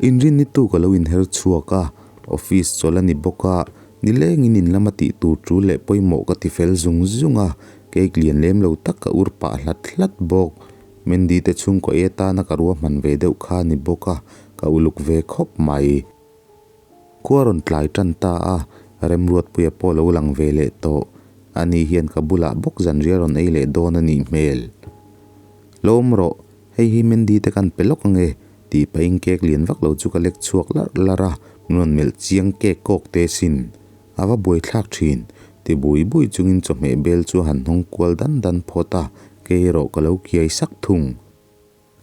Inrinni tu ka lo inher chhuak a, office chawlh a ni bawk a, nilengin in lama tih tur tul leh pawimawh ka ti fel zung zung a, cake lian lem lo tak ka ur pah hlat hlat bawk. Mandy te chhungkaw e tana ka ruahman ve deuh kha a ni bawk a, ka uluk ve khawp mai. Khua rawn tlai tan ta a, Remruatpuia pawh lo lang ve leh tawh. Ani hian ka bulah bawk zanriah rawn ei leh dawn a nih hmel. Lawm rawh, hei hi Mandy te kan pe lawk ange, tih pahin cake lian vak lo chu ka lek chhuak larh larh a, min rawn melh chiang cake kawk te sin. A va buaithlak thin, ti bui bui chungin chawhmeh bel chu a han hnawng kual dan dan phawt a, kei erawh ka lo kiai sak thung.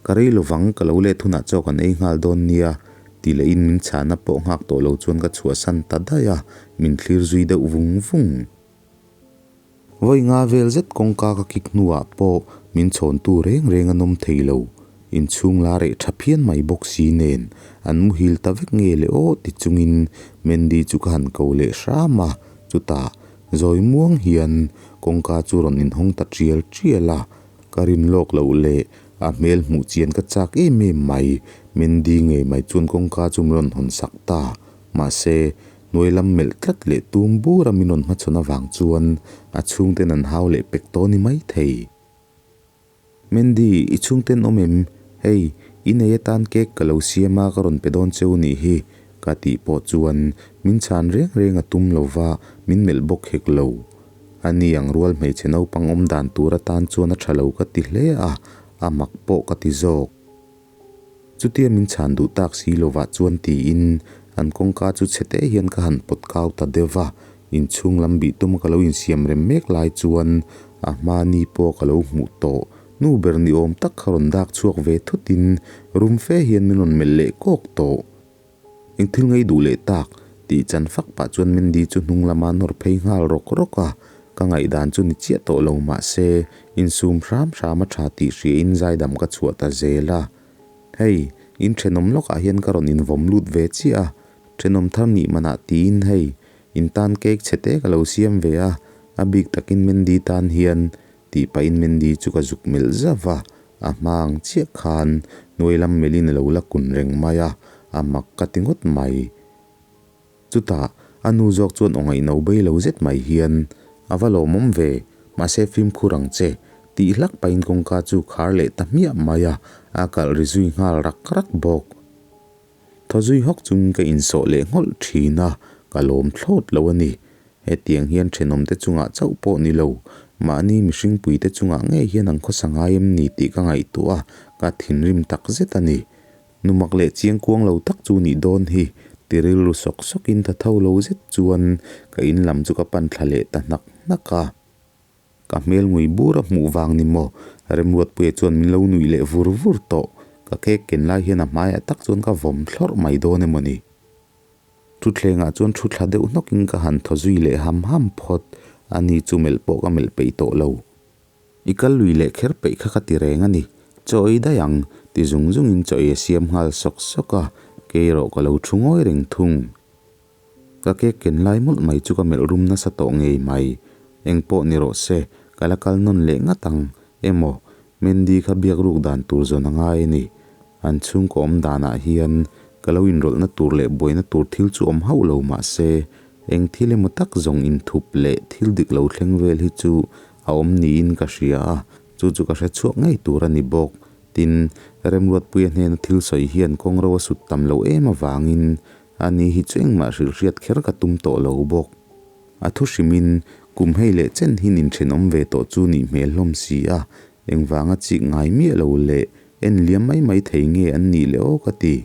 Ka rei lovang, ka lo let hunah chaw kan ei nghal dawn nia, ti lehin min chhahna pawh nghak tawh lo chuan ka chhuahsan ta daih a, min thlir zui deuh vung vung. Vawi nga vel zet kawngka ka kik hnuah pawh min chhawntu reng reng an awm thei lo. Inchhung la reh tha phian mai bawk si nen an muhil ta vek nge le aw ti chungin Mandy chu ka han ko leh hram a, chutah zawi muang hian kawngka chu rawn inhawng ta tial tial a, ka rin lawk loh leh a hmel hmuh chian ka chak em em mai. Mandy ngei mai chuan kawngka chu min rawn hawn sak ta. Mahse, hnuai lam melh tlat leh tum bur a min rawn hmachhawn avang chuan a chhungten an hau leh pek tawh ni mai thei. Mandy, i chhungten awm em? Hei, i nei atan cake ka lo siam a ka rawn pe dawn cheu nih hi, ka tih pawh chuan min chhan reng reng a tum lo va, min melh bawk hek lo. A ni ang rual hmeichhe naupang awm dan tur atan chuan a tha lo ka ti hle a, a mak pawh ka ti zawk. Chutia min chhan duh tak si lovah chuan tiin an kawngka chu chhe te hian ka han pawt kau ta deuh va, inchhung lam bih tuma ka lo insiam rem mek lai chuan a hma ni pawh ka lo hmuh tawh. Nu ber ni awm tak kha rawn dak chhuak ve thutin rum fe hian min rawn melh leh kawk tawh. Eng thil ngei duh leh tak? tih chan fak pah chuan Mandy chu hnung lama nawr phei nghal rawk rawk a, ka ngaihdan chu ni chiah tawh lo mahse insum hram hram a tha tih hriain zaidam ka chhuah ta zel a. Hei, in thenawm lawkah hian ka rawn invawm lut ve chiah a, Thenawm thar nih manah tiin hei, in tan cake chhe te ka lo siam ve a, a bik takin Mandy tan hian tih pahin Mandy chu ka zuk melh zauh va, a hma ang chiah khan hnuai lam melhin a lo la kun reng mai a, a mak ka ti ngawt mai. Chutah a nu zawk chuan aw ngaihno bei lo zet mai hian, A va lawmawm ve, mahse fimkhur ang che, tih hlak pahin kawngka chu khar leh ta hmiah mai a, a kalh ri zui nghal rak rak bawk. Thaw zui hawk chungin ka insawh leh nghawlh thin a, ka lawm thlawt lo a ni. Hetiang hian thenawmte chungah chauh pawh ni lo, mahni mihringpuite chungah ngei hian an khawsa ngai em ni tih ka ngaihtuah a, ka thinrim tak zet a ni. Nu mak leh chiang kuang lo tak chu nih dawn hi, ti rilru sawk sawkin tha tho lo zet chuan ka in lam chu ka pan thla leh ta hnak hnak a. Ka hmel ngui bur a hmuh vang ni maw? Remruatpuia chuan min lo nuih leh vur vur tawh. Ka cake ken lai hian a hmaiah tak chuan ka vawm thlawrh mai dawn emaw ni? Thutthlengah chuan thu thla deuh hnawkin ka han thaw zui leh ham ham phawt. Ani chu melh pawh ka melh peih tawh lo. I kal lui leh kher peih kha ka ti reng a ni. Chaw ei daih ang, ti zung zungin chaw ei a siam nghal sawk sawk a, kei erawh ka lo thu ngawi reng thung. Ka cake ken lai mawlh mai chu ka melh rum nasa tawh ngei mai. Eng pawh ni rawh se, ka la kal nawn leh ngat ang. Emaw, Mandy kha biak ruk dan tur zawn a ngai a ni. An chhungkaw awm danah hian ka lo inrawlhna tur leh buaina tur thil chu awm hauh lo mah se, eng thil emaw tak zawng inthup leh thil dik lo thleng vel hi chu a awm niin ka hria a, chu chu ka hre chhuak ngei tur a ni bawk. Tin, Remruatpuia hnena thil sawi hian kawngro a sut tam lo em avangin Ani hi chu engmah hrilhhriat kher ka tum tawh lo bawk. A thu hrimin kum hei leh chen hi nin thenawm ve tawh chu nih hmel hlawm si a, engvanga chik ngai miah lo leh en liam mai mai thei nge an nih leh aw ka ti.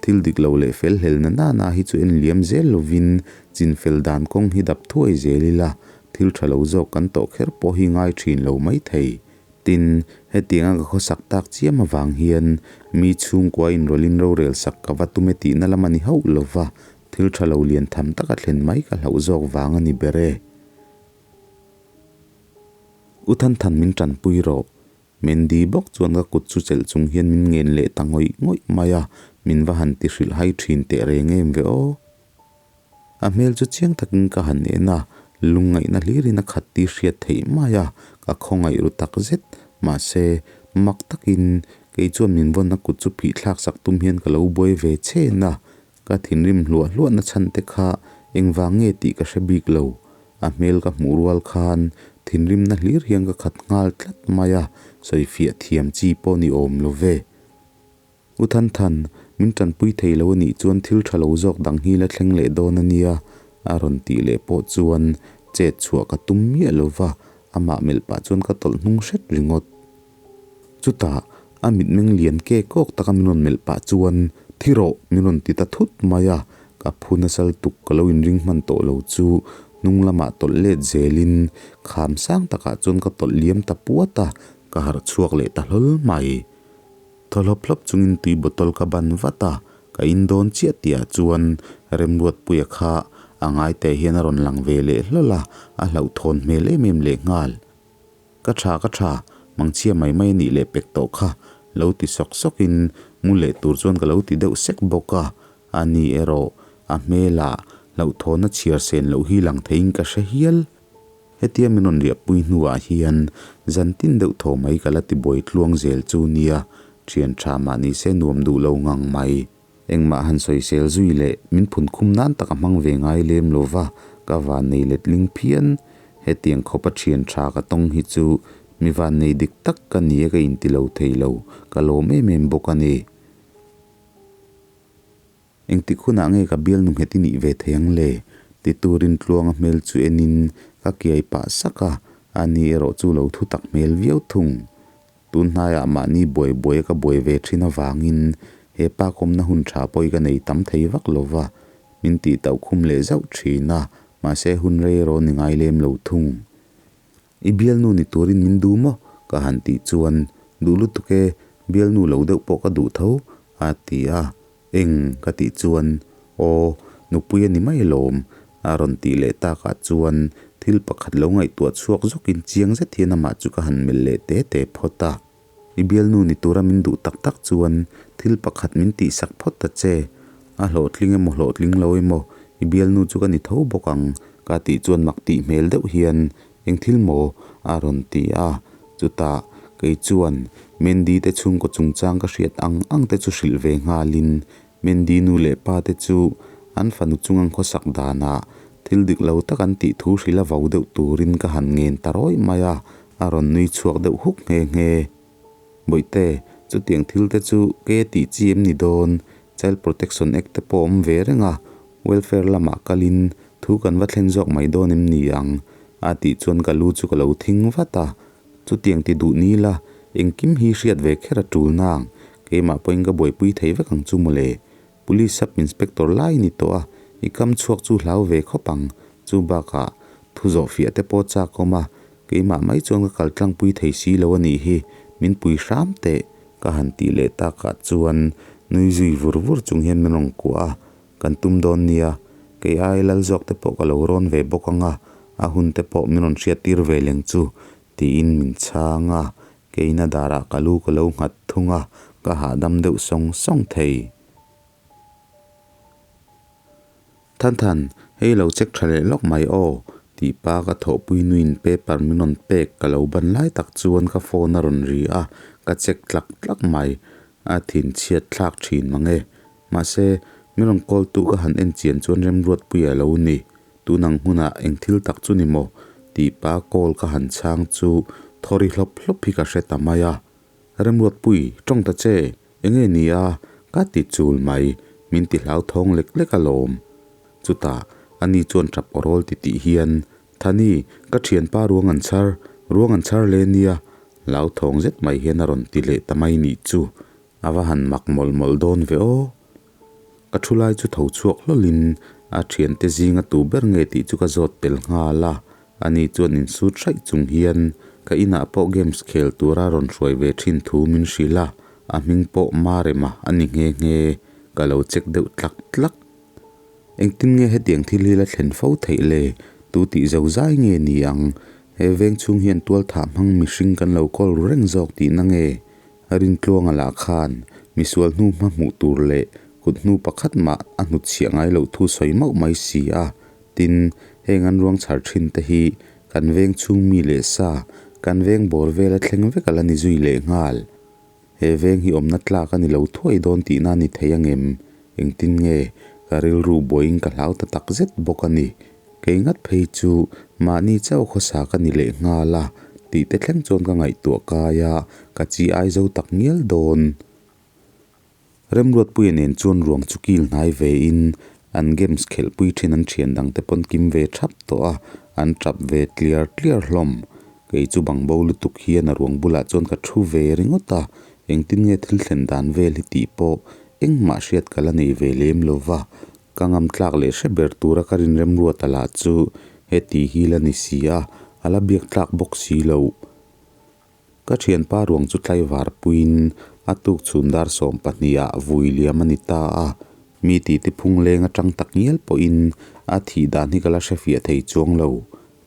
Thil dik lo leh fel hlel na nana hi chu en liam zel lovin chin fel dan kawng hi dap thuai zel ila, thil tha lo zawk kan tawh kher pawh hi ngai thin lo mai thei. Tin, hetianga ka khawsak tak chiam avang hian mi chhungkua inrawlhin rorel sak ka va tum e tihna lam a ni hauh lo va, thil tha lo lian tham taka thlen mai ka hlauh zawk vang a ni ber e. U Thanthan min tanpui rawh. Mandy bawk chuan ka kut chu chelh chung hian min ngen leh ta ngawih ngawih mai a, min va han ti hrilh hai thin teh reng em ve aw. A hmel chu chiang takin ka han en a, lungngaihna hlirin a khat tih hriat theih mai a, ka khawngaih ru tak zet. Mahse, mak takin kei chuan min vawn a kut chu phih thlak sak tum hian ka lo buai ve chen a, ka thinrim hluah hluah na chhan te kha engvang nge tih ka hre bik lo. A hmel ka hmuh rual khan thinrimna hlir hian ka khat nghal tlat mai a, sawifiah thiam chi pawh ni awm lo ve. U Thanthan, min tanpui thei lo a nih chuan thil tha lo zawk dang hi la thleng leh dawn a nia, a rawn tih leh pawh chuan chet chhuah ka tum miah lo va, amah melh pah chuan ka tawlh hnung hret ringawt. Chutah, a mitmeng lian ke kawk taka min rawn melh pah chuan, Thi rawh! min rawn ti ta thut mai a, ka phu nasal tuk ka lo inring hman tawh lo chu hnung lamah tawlh let zelin kham sang takah chuan ka tawlh liam ta puat a, ka harh chhuak leh ta hlawl mai. Thaw hlawp hlawp chungin tui bottle ka ban vat a, ka in dawn chiah tihah chuan Remruatpuia kha a ngaite hian a rawn lang ve leh hlawl a, a hlauhthawn hmel em em leh nghal. Ka tha ka tha, mangchhia mai mai a nih leh pek tawh kha, lo ti sawk sawkin mu leh tur chuan ka lo ti deuh sek bawk a, a ni erawh a hmelah hlauhthawn a chhiar sen loh hi lang theiin ka hre hial. Hetia min rawn riahpui hnuah hian zan tin deuh thaw mai ka la ti buai tluang zel chu nia, thian tha mah ni se nuam duh lo ngang mai. Engmah han sawisel zui leh min phun khum nan tak a hmang ve ngai lem lo va, ka vannei letling phian. Hetiang khawpa thian tha ka tawng hi chu mi vannei dik tak ka ni e ka inti lo thei lo, ka lawm em em bawk a ni. Engtik hunah nge ka bialnu nghet i nih ve thei ang le? Ti turin Tluanga hmel chu enin ka kiai pah sak a, ani erawh chu lo thu tak hmel viau thung. Tun hnaiah mahni buai buai a ka buai ve thin avangin he pa kawmna hun tha pawh hi ka nei tam thei vak lo va, min tih tauh khum leh zauh thin a, mahse hun rei erawh ni ngai lem lo thung. I bialnu ni turin min duh maw? Ka han tih chuan, Duh lutuk e, bialnu lo deuh pawh ka duh tho, a ti a. Eng? Ka tih chuan, Aw, nupui a ni mai alawm, a rawn tih leh takah chuan thil pakhat lo ngaihtuah chhuak zawkin chiang zet hian amah chu ka han melh leh te te phawt a. I bialnu ni tura min duh tak tak chuan thil pakhat min tihsak phawt ta che. A hlawhtling emaw hlawhtling lo emaw i bialnu chu ka ni tho bawk ang ka tih chuan mak tih hmel deuh hian eng thil maw a rawn ti a. Chutah kei chuan Mandy te chhungkaw chungchang ka hriat ang ang te chu hrilh ve nghalin Mandy nu leh pa te chu an fanu chung an khawsak danah thil dik lo tak an tih thu hrilh a vau deuh turin ka han ngen ta rawih mai a, a rawn nui chhuak deuh huk nghe nghe. Bawihte, chutiang thil te chu ke tih chi em ni dawn? Child Protection Act te pawh awm ve reng a, welfare lamah kalin thu kan va thlen zawk mai dawn em ni ang? A tih chuan ka lu chu ka lo thing vat a. Chutiang ti duh ni la, engkim hi hriat ve kher a tul nang, keimah pawhin ka buaipui thei vek ang chu mawle. Police Sub Inspector lai ni tawh a, i kam chhuak chu hlau ve khawp ang, chu bakah thu zawh fiah te pawh chak awm a, keimah mai chuan ka kal tlangpui thei si lo a nih hi, min pui hram teh, ka han tih leh takah chuan nui zui vur vur chung hian min rawn kuah a, Kan tum dawn nia, kei ai lal zawk te pawh ka lo rawn ve bawk ang a, a hun te pawh min rawn hriat tir ve leng chu, tiin min chhang a, keina darah ka lu ka lo nghat thung a, ka hahdam deuh sawng sawng thei. Thanthan, hei lo check tha leh lawk mai aw, tih pa ka thawhpui nuin paper min rawn pek ka lo ban lai tak chuan ka phone a rawn ri a, ka check tlak tlak mai, a thinchhiat thlak thin mang e. Mahse, min rawn call tu ka han en chian chuan Remruatpuia a lo ni. Tun ang hmunah eng thil tak chu ni maw? tih pa call ka han chhang chu thawri hlawp hlawp hi ka hre ta mai a. Remruatpui, tawng ta che, enge ni a? ka ti chul mai, min ti hlauthawng lek lek alawm. Chutah, ani chuan tap aw rawl ti tih hian, Thani, ka thianpa ruang an chhar, ruang an chhar le nia, hlauthawng zet mai hian a rawn ti leh ta mai nih chu. A va han mak mawlh mawlh dawn ve aw. Ka thu lai chu tho chhuak hlawlhin a thiante zinga tu ber nge tih chu ka zawt tel nghal a, ani chuan insut hraih chung hian ka inah pawh games khel tura rawn hruai ve thin thu min hrilh a, a hming pawh Marema a ni nghe nghe, ka lo check deuh tlak tlak. Engtin nge hetiang thil hi la thlen fo theih le? Tu tih zo zai nge ni ang? He veng chhung hian tualthah hmang mihring kan lo kawl ru reng zawk tihna nge? Rintluanga lah khan misual hnu hma hmuh tur leh kut hnu pakhat mah a hnutchhiah ngai loh thu sawi mauh mai si a. Tin, heng an ruang chhar thin te hi kan veng chhung mi leh sa, kan veng bawr vela thleng vek a la ni zui leh nghal. He veng hi awmna tlak a ni lo thuai dawn tihna a ni thei angem? Engtin nge ka rilru buaiin ka hlau ta tak zet bawk a ni. Kei ngat phei chu mahni chauh khawsa ka ni leh nghal a tih te thleng chuan ka ngaihtuah kai a, ka chi ai zo tak ngial dawn. Remruatpuia nen chuan ruang chu kil hnai ve in an games khelhpui thin an thian dang te pawn kim ve thap tawh a, an tap ve tliar tliar hlawm. Kei chu bangbo lutuk hian a ruang bulah chuan ka thu ve ringawt a, engtin nge thil thlen dan vel hi tih pawh engmah hriat ka la nei ve lem lo va, Ka ngam tlak leh hre ber tura ka rin remruata lah chu heti hi la ni si a, a la biak tlak bawk si lo. Ka thianpa ruang chu tlaivar puiin a tuk chhun dar 12 ah vui liam a ni ta a, mi titi phung leng atang tak ngial pawhin a thih dan hi ka la hrefiah thei chuang lo.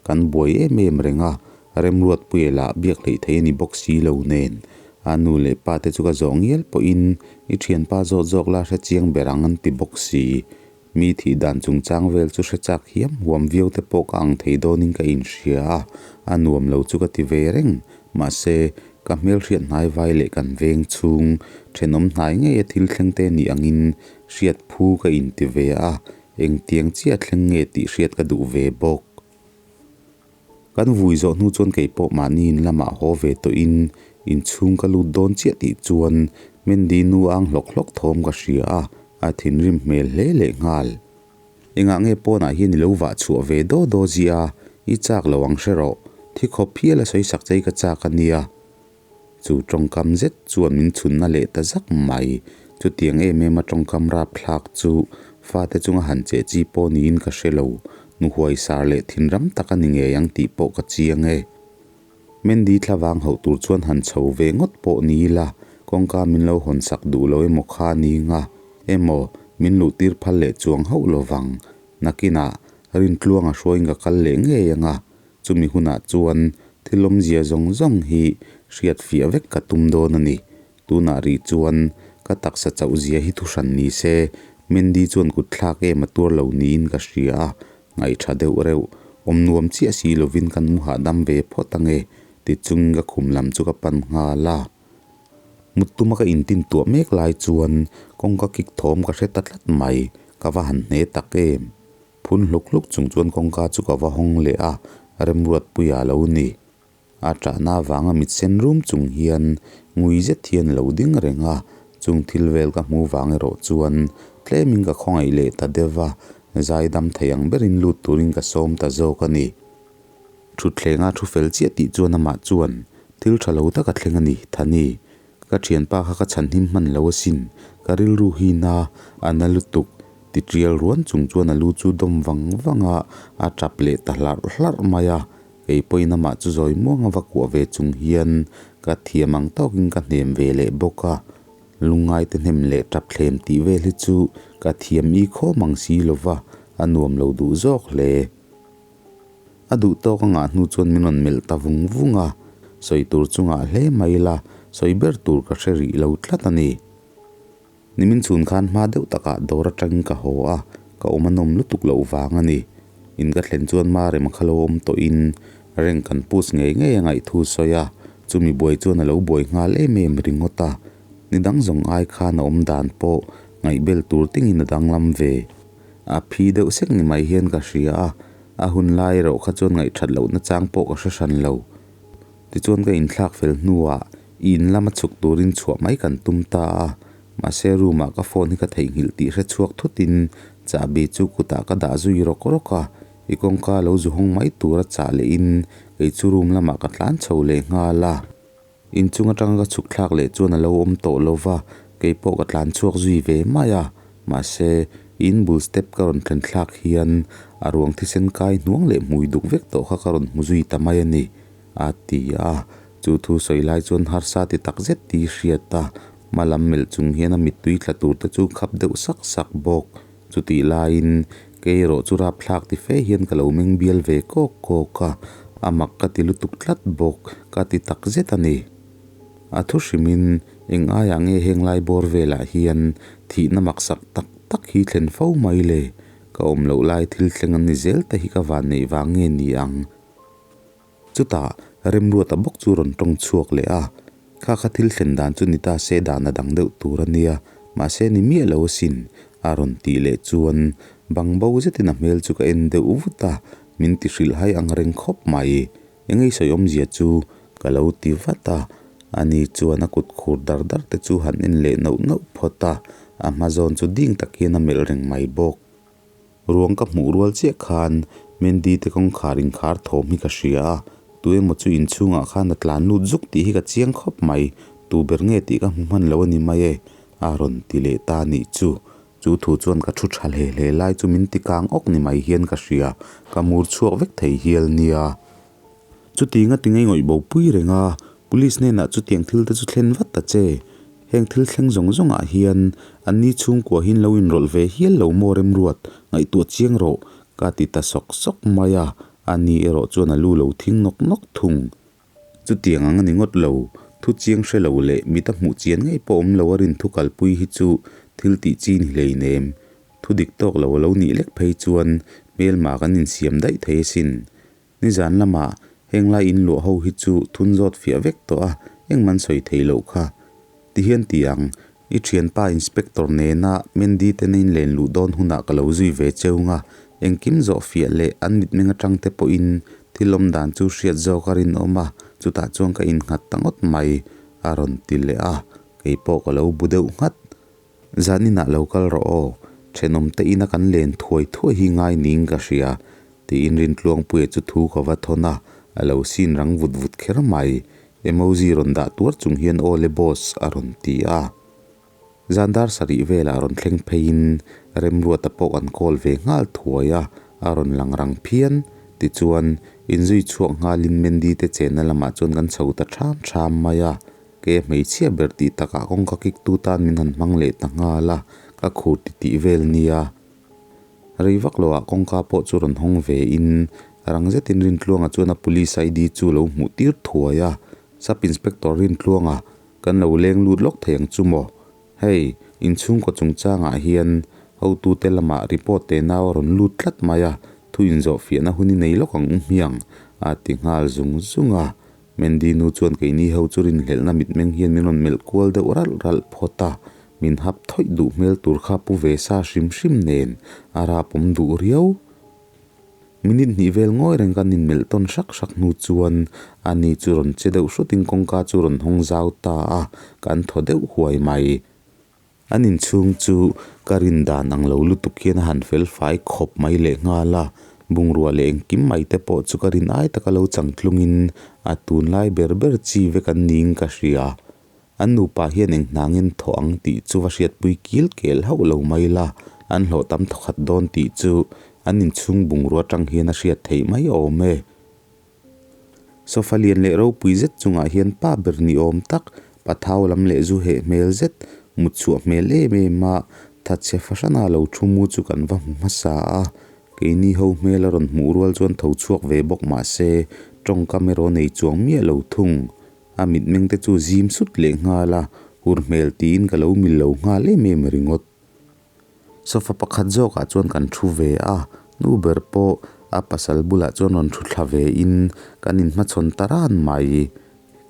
Kan buai em em reng a, Remruatpuia lah biak hleih thei a ni bawk si lo nen. A nu leh pa te chu ka zawh ngial pawhin i thianpa zawt zawk la hre chiang ber ang an ti bawk si. Mi thih dan chungchang vel chu hre chak hiam huam viau te pawh ka ang thei dawnin ka inhria a, a nuam lo chu ka ti ve reng. Mahse, ka hmelhriat hnai vai leh kan veng chhung thenawm hnai ngeia thil thleng te nih angin hriat phu ka inti ve a, Engtiang chiah thleng nge tih hriat ka duh ve bawk. Kan vui zawh hnu chuan kei pawh mahni in lamah haw ve tawhin inchhung ka lut dawn chiah tih chuan Mandy nu ang hlawk hlawk thawm ka hria a, a thinrim hmel hle leh nghal. Engah nge pawnah hian i lo vah chhuah ve daw daw zia a, i chak lo ang hre rawh, thi khawp hial a sawi sak chei ka chak a nia. Chu tawngkam zet chuan min chhunna leh ta zak mai. Chutiang em em a tawngkam rapthlak chu fate chunga han cheh chi pawh niin ka hre lo. Nu huaisar leh thinram tak a ni ngei ang tih pawh ka chiang e. Mandy thlavang hauh tur chuan han chho ve ngawt pawh ni ila, kawngka min lo hawn sak duh lo emaw kha ni nga emaw min luh tir phal leh chuang hauh lovang. Nakinah Rintluanga hruaiin ka kal leh ngei anga Chumi hunah chuan thil awmzia zawng zawng hi hriat fiah vek ka tum dawn a ni. Tunah rih chuan ka taksa chauh zia hi thuhran ni se, Mandy chuan kut thlak em a tuar lo niin ka hria a, ngaihṭha deuh reuh. Awm nuam chiah si lovin kan mu hahdam ve phawt ange ti chungin ka khum lam chu ka pan nghal a. Mut tuma ka intin tuah mek lai chuan kawngka kik thawm ka hre ta tlat mai, ka va han hne tak em. Phun hluk hluk chung chuan kawngka chu ka va hawng leh a, Remruatpuia a lo ni. A ṭahna avanga mit sen rum chung hian ngui zet hian a lo ding reng a, chung thil vel ka hmu vang erawh chuan tlemin ka khawngaih leh ta deuh va, zaidam thei ang berin lut turin ka sawm ta zawk a ni. Ṭhutthleng a thu fel chiah tih chuan amah chuan thil ṭha lo tak a thleng a ni, Thani. Ka thianpa kha ka chhanhim hman lo asin, ka rilru hi na a na lutuk, ti tial ruan chung chuan a lu chu dawm vang vang a, a tap leh ta hlarh hlarh mai a. Kei pawhin amah chu zawi muang a va kuah ve chung hian ka thiam ang tawkin ka hnem ve leh bawk a, lungngaite hnem leh tap thlem tih vel hi chu ka thiam i khawm ang si lova, a nuam lo duh zawk hle. A duh tawk a ngah hnu chuan min rawn melh ta vung vung a, sawi tur chu ngah hle mai ila, sawi ber tur ka hre rih lo tlat a ni. Nimin chhun khan hma deuh takah dawr atangin ka haw a, ka awm a nawm lutuk loh vang a ni. In ka thlen chuan Marema kha lo awm tawhin rank kan push ngei ngei a ngaihthu sawi a, chumi buai chuan a lo buai nghal em em ringawt a. Ni dang zawng ai khan a awm dan pawh ngaihbel tur tingin a danglam ve. A phi deuh sek ni mai hian ka hria a, a hun lai erawh kha chuan ngaihthat lohna chang pawh ka hre hran lo. Tichuan ka inthlak fel hnuah i in lama chhuk turin chhuah mai kan tum ta a, mahse room ah ka phone hi ka theihnghilh tih hre chhuak thutin chahbi chu kutah ka dah zui rawk rawk a, i kawngka lo zu hawng mai tura chah lehin kei chu room lamah ka tlan chho leh nghal a. Inchung atanga ka chhuk thlak leh chuan a lo awm tawh lo va, kei pawh ka tlan chhuak zui ve mai a, mahse in bul step ka rawn thlen thlak hian a ruang thisen kai hnuang leh hmui duk vek tawh kha ka rawn hmu zui ta mai a ni, a ti a. Chu thu sawi lai chuan harsa ti tak zet tih hriat a, hma lam melh chung hian a mittui tla tur te chu khap deuh sak sak bawk. Chutih laiin kei erawh chu rapthlak ti fe hian ka lo meng bial ve kawk kawk a, a mak ka ti lutuk tlat bawk, ka ti tak zet a ni. A thu hrimin eng aiah nge heng lai bawr velah hian thihna maksak tak tak hi thlen fo mai le? Ka awm loh lai thil thleng an ni zel te hi ka van neih vang nge ni ang? Chutah Remruata bawk chu rawn tawng chhuak leh a, Kha kha thil thlen dan chu ni ta se dan a dang deuh tur a nia, mahse ni miah lo asin, a rawn tih leh chuan bang bo zetin a hmel chu ka en deuh vut a, min ti hrilh hai ang reng khawp mai. Engei sawi awmzia chu ka lo ti vat a, ani chuan a kut khur dar dar te chu han en leh nauh nauh phawt a, a hma zawn chu ding tak hian a melh reng mai bawk. Ruang ka hmuh rual chiah khan Mandy te kawngkhar inkhar thawm hi ka hria a, tu emaw chu inchhungah khan a tlan lut zuk tih hi ka chiang khawp mai, tu ber nge tih ka hmu hman lo a ni mai e, a rawn ti leh ta nih chu. Chu thu chuan ka thu tha hle hle lai chu min ti kang awk ni mai hian ka hria, ka mur chhuak vek thei hial nia. Chuti nga ti ngei ngawih bo pui reng a, Police hnenah chutiang thil te chu thlen vat ta che. Heng thil thleng zawng zawngah hian an ni chhungkua hian lo inrawlh ve hial lo maw remruat, ngaihtuah chiang rawh, ka ti ta sawk sawk mai a, a ni erawh chuan a lu lo thing nawk nawk thung. Chutiang ang a ni ngawt lo, thu chiang hre lo leh mit a hmuh chian ngei pawh awm lo a rin thu kalpui hi chu thil tih chi ni hleinem. Thu dik tawk lo a lo nih lek phei chuan hmelma kan insiam daih thei asin. Nizan lamah henglai in luah ho hi chu thun zawt fiah vek tawh a, engman sawi thei loh kha. Ti hian ti ang, i thianpa inspector nena Mandy te na in len luh dawn hunah ka lo zui ve cheu nga, engkim zawh fiah leh an mitmeng atang te pawhin thil awm dan chu hriat zawk a rinawm a, chutah chuan ka innghat ta ngawt mai, a rawn ti leh a, kei pawh ka lo bu deuh nghat. Zan inah lo kal rawh aw, thenawmte ina kan len thuai thuai hi ngai niin ka hria, tiin Rintluangpuia chu thu ka va thawn a, a lo sin rang vut vut kher mai. Emoji rawn dah tuar chung hian aw le boss a rawn ti a. Zan dar sarih velah rawn thleng pheiin Remruata pawh kan call ve nghal thuai a, a rawn lang rang phian. Tichuan, inzui chhuak nghalin Mandy te chenna lamah chuan kan chho ta ṭham ṭham mai a. Ke hmeichhia ber tih takah kawngka kik tu tan min han hmang leh ta nghal a, ka khur ti tih vel nia. Rei vak lo ah kawngka pawh chu rawn hawng ve in, rang zetin Rintluanga chuan a police ID chu lo hmuh tir thuai a, Sub Inspector Rintluanga, kan lo leng lut lawk thei ang chu maw? Hei, inchhungkaw chungchangah hian Hotute lamah report tenau a rawn lut tlat mai a, thu inzawhfiahna hun i nei lawk ang u hmiang, a ti nghal zung zung a. Mandy nu chuan keini ho chu rinhlelhna mitmeng hian min rawn melh kual deuh ralh ralh phawt a, min hap thawih duh hmel tur kha pu ve sa hrim hrim nen a rapawm duh riau. Minute hnih vel ngawi reng kan inmelh tawn hrak hrak hnu chuan ani chu rawn che deuh hrutin kawngka chu rawn hawng zau ta a, kan thaw deuh huai mai. An inchhung chu ka rin dan ang lo lutuk hian a han fel fai khawp mai leh nghal a, bungrua leh engkim mai te pawh chu ka rin ai taka lo changtlungin a tunlai ber ber chi vek an niin ka hria. An nupa hian eng hna ngen thawh ang tih chu va hriatpui kil kel hauh lo mai la, an hlawh tam thawkhat dawn tih chu an inchhung bungrua atang hian a hriat theih mai awm e. Sofa lian leh ropui zet chungah hian pa ber ni awm tak, pathau lam leh zu heh hmel zet, mut chhuah hmel em em a, thatchhe fahrana lo thu mu chu kan va hmu hmasa a. Keini ho hmel a rawn hmuh rual chuan tho chhuak ve bawk mah se, tawngkam erawh nei chuang miah lo thung. A mitmeng te chu zim sut leh nghal a, hur hmel tiin ka lo mil lo nghal em em ringawt. Sofa pakhat zawkah chuan kan thu ve a, nu ber pawh a pasal bulah chuan rawn thu thla ve in kan inhmachhawn ta ran mai.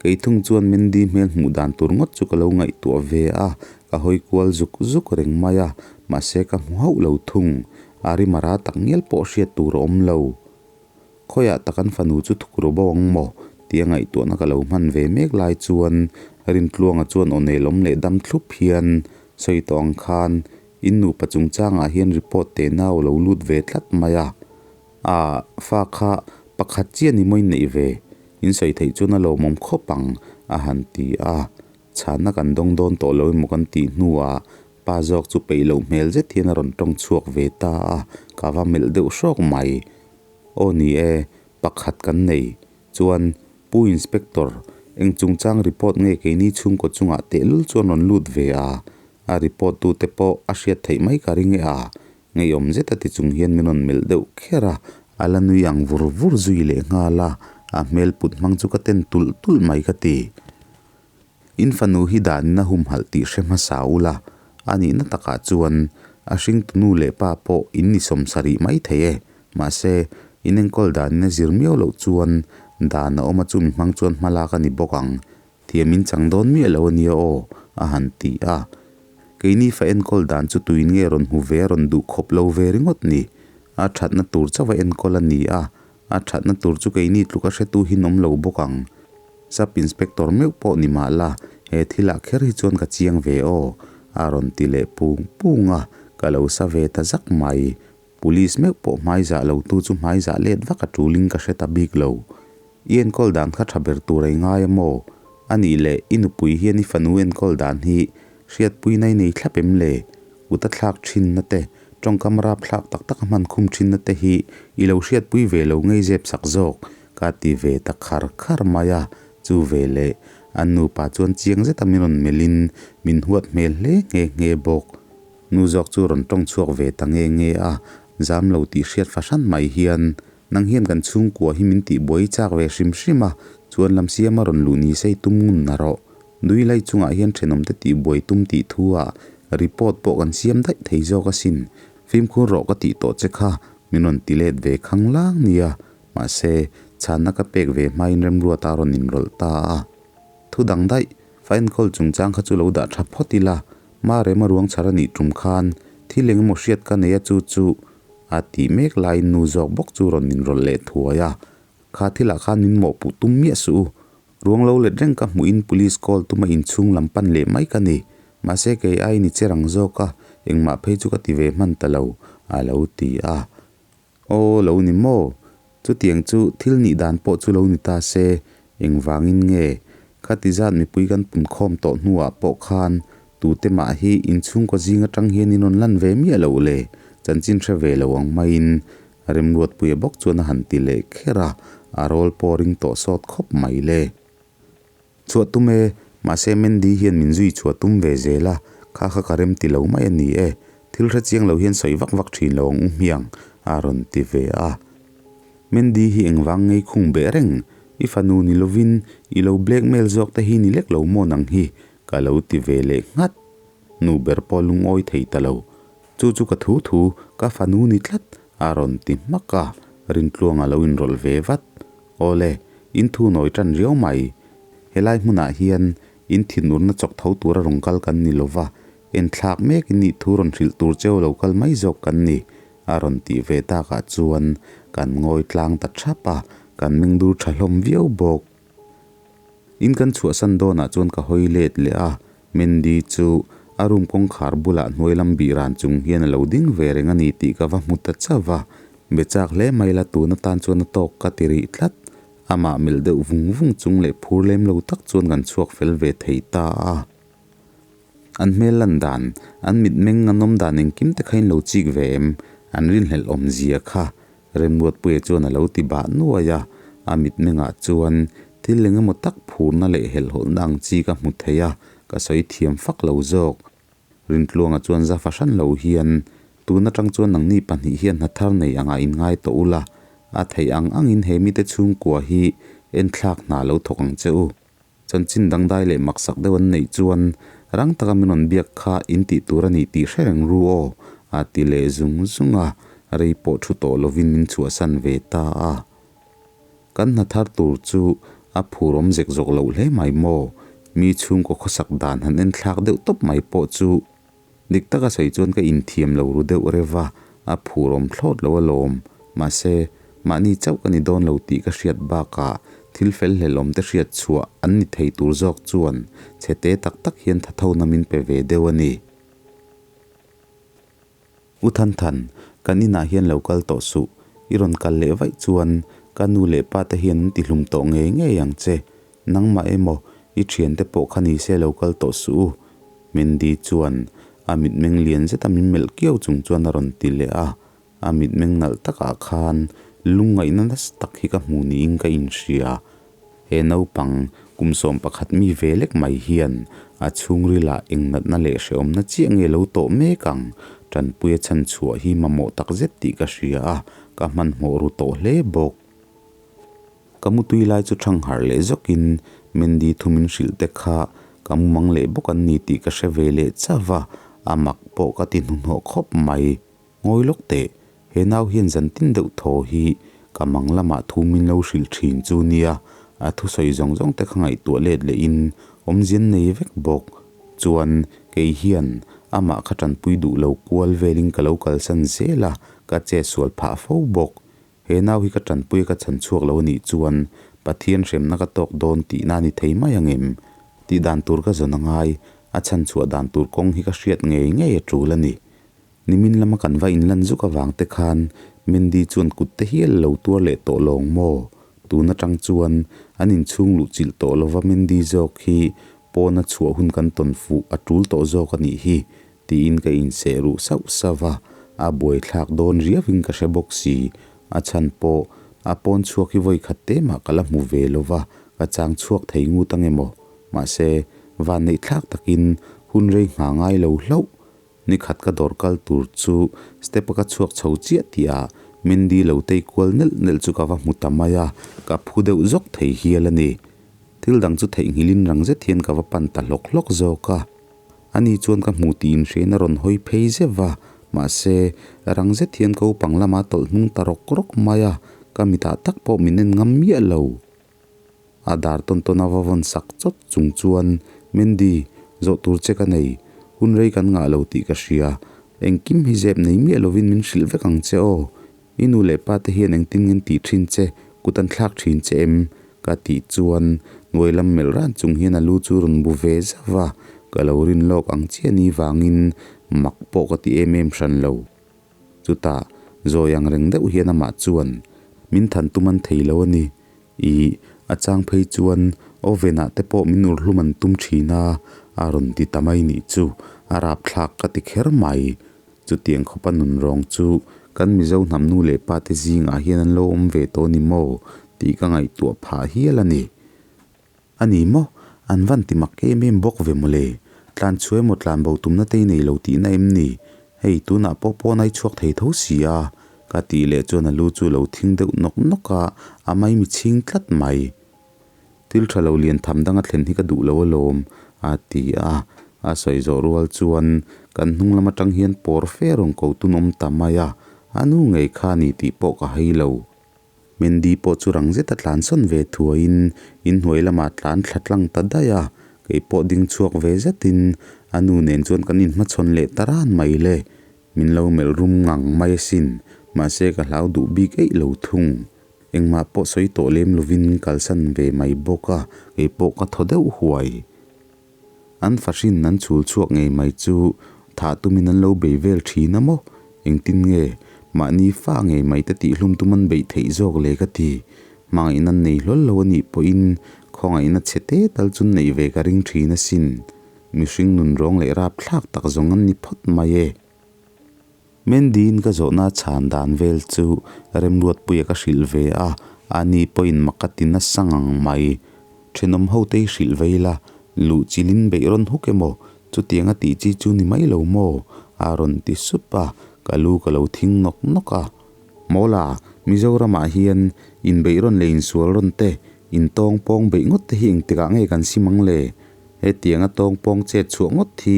Kei thung chuan Mandy hmel hmuh dan tur ngawt chu ka lo ngaihtuah ve a, ka hawi kual zuk zuk reng mai a, mahse ka hmu hauh lo thung. A rimara tak ngial pawh hriat tur a awm lo. Khawiah tak an fanu chu thuk ru bo ang maw? tia ngaihtuahna ka lo hman ve mek lai chuan Rintluanga chuan aw nelawm leh dam thlup hian sawi tawh ang khan in nupa chungchangah hian report teh nau lo lut ve tlat mai a. Aa, fa kha pakhat chiah ni maw in neih ve? In sawi theih chuan a lawmawm khawp ang, a han ti a. Chhanna kan dawng dawn tawh lo emaw kan tih hnuah pa zawk chu peih loh hmel zet hian a rawn tawng chhuak ve ta a, ka va melh deuh hrawk mai. Aw ni e, pakhat kan nei. Chuan, Pu Inspector, eng chungchang report nge keini chhungkaw chungah tehlul chuan rawn lut ve a? A report tu te pawh a hriat theih mai ka ring e a. Ngeiawm zet a ti chung hian min rawn melh deuh kher a, a la nui ang vur vur zui leh nghal a, a hmel put hmang chu ka ten tulh tulh mai ka ti. In fanu hi danin a humhalh tih hre hmasa ula, a nihna takah chuan a hringtu nu leh pa pawh in ni sawmsarih mai thei e. Mahse, in enkawl danin a zir miau loh chuan dan a awm a chumi hmang chuan hma lak a ni bawk ang. Thiam in chang dawn miah lo a nia aw, a han ti a. Keini fa enkawl dan chu tuin nge rawn hmu ve a rawn duh khawp lo ve ringawt ni. A thatna tur chauh a enkawl a ni a, a thatna tur chu keini tluk a hretu hi nawm lo bawk ang. Sub Inspector meuh pawh ni mah la, he thilah kher hi chuan ka chiang ve aw, a rawn ti leh pung pung a, ka lo sa ve ta zak mai. Police meuh pawh hmaizah lo tu chu hmaizah let vak a tulin ka hre ta bik lo. I enkawl dan kha tha ber tur ei ngai a maw? A nih leh i nupui hian i fanu enkawl dan hi hriatpuina i nei thlap em le? Kut a thlak thinna te, tawngkam rap thlak tak tak a hman khum thinna te hi i lo hriatpui ve lo ngei zep sak zawk. Ka ti ve ta khar khar mai a, chu ve leh an nupa chuan chiang zeta min rawn melhin min huat hmel hle nghe nghe bawk. Nu zawk chu rawn tawng chhuak ve ta nge nge a, zam lo tih hriat fahran mai hian nang hian kan chhungkua hi min tihbuai chak ve hrim hrim a, chuan lam siama rawn luh ni sei tum ngun na rawh. Nui lai chungah hian thenawmte tihbuai tum tih thu ah report pawh kan siam daih thei zawk asin. Fimkhur rawh ka tih tawh che kha min rawn ti let ve khang lang nia. Mahse, chhanna ka pek ve hmain Remruata a rawn inrawlh ta a. Thu dang daih, fa enkawl chungchang kha chu lo dah tha phawt ila, ma rema ruang chhar a nih tum khan thil eng emaw hriat ka nei a chu chu a tih mek laiin nu zawk bawk chu rawn inrawlh leh thuai a. Kha thilah khan min mawhpuh tum miah suh u. Ruang lo let reng ka hmuhin police call tuma inchhung lam pan leh mai ka ni. Mahse kei aiin i che rang zawk a, engmah phei chu ka ti ve hman ta lo, a lo ti a. Aw lo ni maw? Chutiang chu thil nih dan pawh chu lo ni ta se, engvangin nge? Khati zat mipui kan punkhawm tawh hnuah pawh khan tute mah hi inchhungkaw zing atang hian in rawn lan ve miah loh le? Chanchin hre ve lo ang maiin Remruatpuia bawk chuan a han ti leh kher a, a rawl pawh ring tawh sawt khawp mai le. Chhuah tum e, mahse Mandy hian min zui chhuah tum ve zel a, kha kha ka rem ti lo mai a ni e, thil hre chiang lo hian sawi vak vak thin lo ang u hmiang, a rawn ti ve a. Mandy hi engvang ngei khung beh reng, i fanu ni lovin i lo blackmail zawk te hi ni lek lo maw nang hi, ka lo ti ve leh nghat. Nu ber pawh lungawi thei ta lo. Chu chu ka thu thu, ka fanu ni tlat, a rawn ti hmak a, Rintluanga lo inrawlh ve vat. Awle, in thu nawi tan riau mai. Helai hmunah hian in thinurna chawk tho tura rawn kal kan ni lova, enthlak mek in nih thu rawn hrilh tur cheu lo kal mai zawk kan ni, a rawn tih ve takah chuan kan ngawi tlang ta thap a, kan mengdur tha hlawm viau bawk. In kan chhuahsan dawnah chuan ka hawi let leh a, Mandy chu a room kawngkhar bulah hnuai lam bih ran chung hian a lo ding ve reng a ni tih ka va hmu ta chauh va, be chak hle mai la tun atan chuan a tawk ka ti rih tlat. Amah melh deuh vung vung chung leh phur lem lo tak chuan kan chhuak fel ve thei ta a. An hmel lan dan, an mitmeng an awm dan engkim te kha in lo chik ve em? An rinhlelh awmzia kha Remruatpuia chuan a lo ti bah nuai a, a mitmengah chuan thil eng emaw tak phurna leh helhhawlhna ang chi ka hmu thei a, ka sawi thiam fak lo zawk. Rintluanga chuan za fahran lo hian, Tun atang chuan nangni pahnih hian hna thar nei angah in ngai tawh ula, a theih ang angin he mite chhungkua hi enthlak hna lo thawk ang che u. Chanchin dangdai leh maksak deuh an neih chuan rang taka min rawn biak kha in tih tur a ni tih hre reng ru aw, a ti leh zung zung a, rei pawh thu tawh lovin min chhuahsan ve ta a. Kan hna thar tur chu a phur awm zek zawk loh hle mai maw? Mi chhungkaw khawsak dan han en thlak deuh tawp mai pawh chu Dik taka sawi chuan ka inthiam lo ru deuh rev a, a phur awm thlawt lo alawm. Mahse, mahni chauh ka ni dawn lo tih ka hriat bakah thil fel hlelawm te hriat chhuah an ni thei tur zawk chuan chhe te tak tak hian thathona min pe ve deuh a ni. U Thanthan, kan inah hian lo kal tawh suh. I rawn kal leh vaih chuan ka nu leh pa te hian an tihlum tawh ngei ngei ang che. Nangmah emaw, i thiante pawh kha ni se lo kal tawh suh u. Mandy chuan a mitmeng lian zeta min melh kiau chung chuan a rawn ti leh a, a mitmeng nalh takah khan lungngaihna nasa tak hi ka hmu niin ka inhria. He naupang kum 11 mi ve lek mai hian a chhungrilah eng natna leh hrehawmna chiah nge lo tawh mek ang? Tanpuia chhanchhuah hi mamawh takzet tih ka hria a, ka hmanhmawh ru tawh hle bawk. Ka mutui lai chu thang harh leh zawkin Mandy thu min hrilh te kha ka mumang leh bawk an ni tih ka hre ve leh chauh a, a mak pawh ka ti hnuhnawh khawp mai. Ngawi lawk teh, he nau hian zan tin deuh thaw hi ka mang lamah thu min lo hrilh thin chu nia, a thusawi zawng zawng te kha ngaihtuah let lehin awmzian nei vek bawk. Chuan kei hian amah kha tanpui duh lo kual velin ka lo kalsan zel a, ka chetsual phah fo bawk. He nau hi ka tanpui ka chhan chhuak lo anih chuan Pathian hremna ka tawk dawn tihna a ni thei mai ang em? Tih dan tur ka zawn a ngai, a chhan chhuah dan tur kawng hi ka hriat ngei ngei a tul a ni. Nimin lama kan va inlan zuk avang te khan Mandy chuan kut te hial a lo tuar leh tawh lawng maw? Tun atang chuan an inchhung luh chilh tawh lova Mandy zawk hi pawna chhuah hun kan tawn fuh a tul tawh zawk a nih hi Tiin ka inseh ruh sauh sauh a, a buaithlak dawn riauin ka hre bawk si. A chhan pawh a pawn chhuak hi vawi khat te mah ka la hmu ve lo va, ka chang chhuak thei ngut ang emaw? Mahse, van neih thlak takin hun rei ngha ngai lo hlauh. Ni khat ka dawr kal tur chu step a ka chhuak chho chiah tih ah Mandy lo tei kual nelh nelh chu ka va hmu ta mai a, ka phu deuh zawk thei hial a ni. Thil dang chu theihnghilhin rang zet hian ka va pan ta hlawk hlawk zawk a. Ani chuan ka hmu tih inhriain a rawn hawi phei zeuh va, mahse, rang zet hian ko pang lama tawlh hnung ta rawk rawk mai a, ka mitah tak pawh min en ngam miah lo. A dar tawn tawn a va vawn sak chawt chung chuan, Mandy, zawh tur che ka nei, hun rei kan ngah lo tih ka hria, engkim hi zep nei miah lovin min hrilh vek ang che aw, I nu leh pa te hian engtin ngen tih thin che, kut an thlak thin che em? Ka tih chuan hnuai lam melh ran chung hian a lu chu rawn bu ve zauh a, ka lo rin lawk ang chiah ni vangin mak pawh ka ti em em hran lo. Chutah zawi ang reng deuh hian amah chuan min than tum an thei lo a ni. Ih, a chang phei chuan oven ah te pawh min urhlum an tum thin a, a rawn ti ta mai nih chu, a rapthlak ka ti kher mai. Chutiang khawpa nun rawng chu kan Mizo hnam nu leh pa te zingah hian an lo awm ve tawh ni maw tih ka ngaihtuah phah hial a ni. A ni maw? An van ti mak em em bawk ve mawle. Tlan chhuah emaw tlan bo tumna te i nei lo tihna em ni? Hei tunah pawh pawn ai chhuak thei tho si a, ka tih leh chuan a lu chu lo thing deuh nawk nawk a, a maimi chhing tlat mai. Thil tha lo lian tham danga thlen hi ka duh lo alawm, a ti a. A sawi zawh rual chuan kan hnung lam atang hian pawr fe rawn ko tun awm ta mai a, a nu ngei kha a ni tih pawh ka hai lo. Mandy pawh chu rang zeta tlan sawn ve thuaiin inhnuai lamah tlan thla tlang ta daih a, kei pawh ding chhuak ve zetin a nu nen chuan kan inhmachhawn leh ta ran mai le. Min lo melh rum ngang mai asin, mahse ka hlau duh bik eih lo thung. Engmah pawh sawi tawh lem lovin kalsan ve mai bawk a, kei pawh ka thaw deuh huai. An fahrin an chhul chhuak ngei mai chu thah tumin an lo bei vel thin a maw? Engtin nge mahni fa ngei mai te tihhlum tum an beih theih zawk le ka ti. Hmangaihna an nei hlawl lo a nih pawhin khawngaihna chhe te tal chu neih ve ka ring thin asin. Mihring nun rawng leh rapthlak tak zawng an ni phawt mai e. Mendiin ka zawhna chhan dan vel chu Remruatpuia ka hrilh ve a, ani pawhin mak a ti nasa ngang mai. Thenawm ho te hi hrilh vei la, luh chilhin beih rawn huk emaw, chutiang a tih chi chu ni mai lo maw? a rawn ti sup a, ka lu ka lo thing nawk nawk a. Mawla, Mizoramah hian inbeih rawn leh insual rawn te, intawng pawng beih ngawt te hi engtikah nge kan sim ang le? Hetianga tawng pawng chet chhuah ngawt hi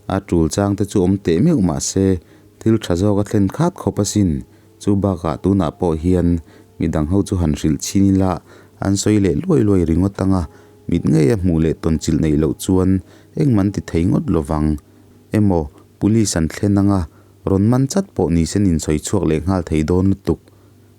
A tul chang te chu awm teh meuh mah se, thil tha zawk a thlen khat khawp asin. Chu bakah tunah pawh hian midang ho chu han hrilh chhin ila an sawi leh luai luai ringawt ang a, mit ngei a hmuh leh tawn chilh neih loh chuan engmah an ti thei ngawt lovang. Emaw, police an thlen ang a, rawn man chat pawh ni sen in sawi chhuak leh nghal thei dawn lutuk.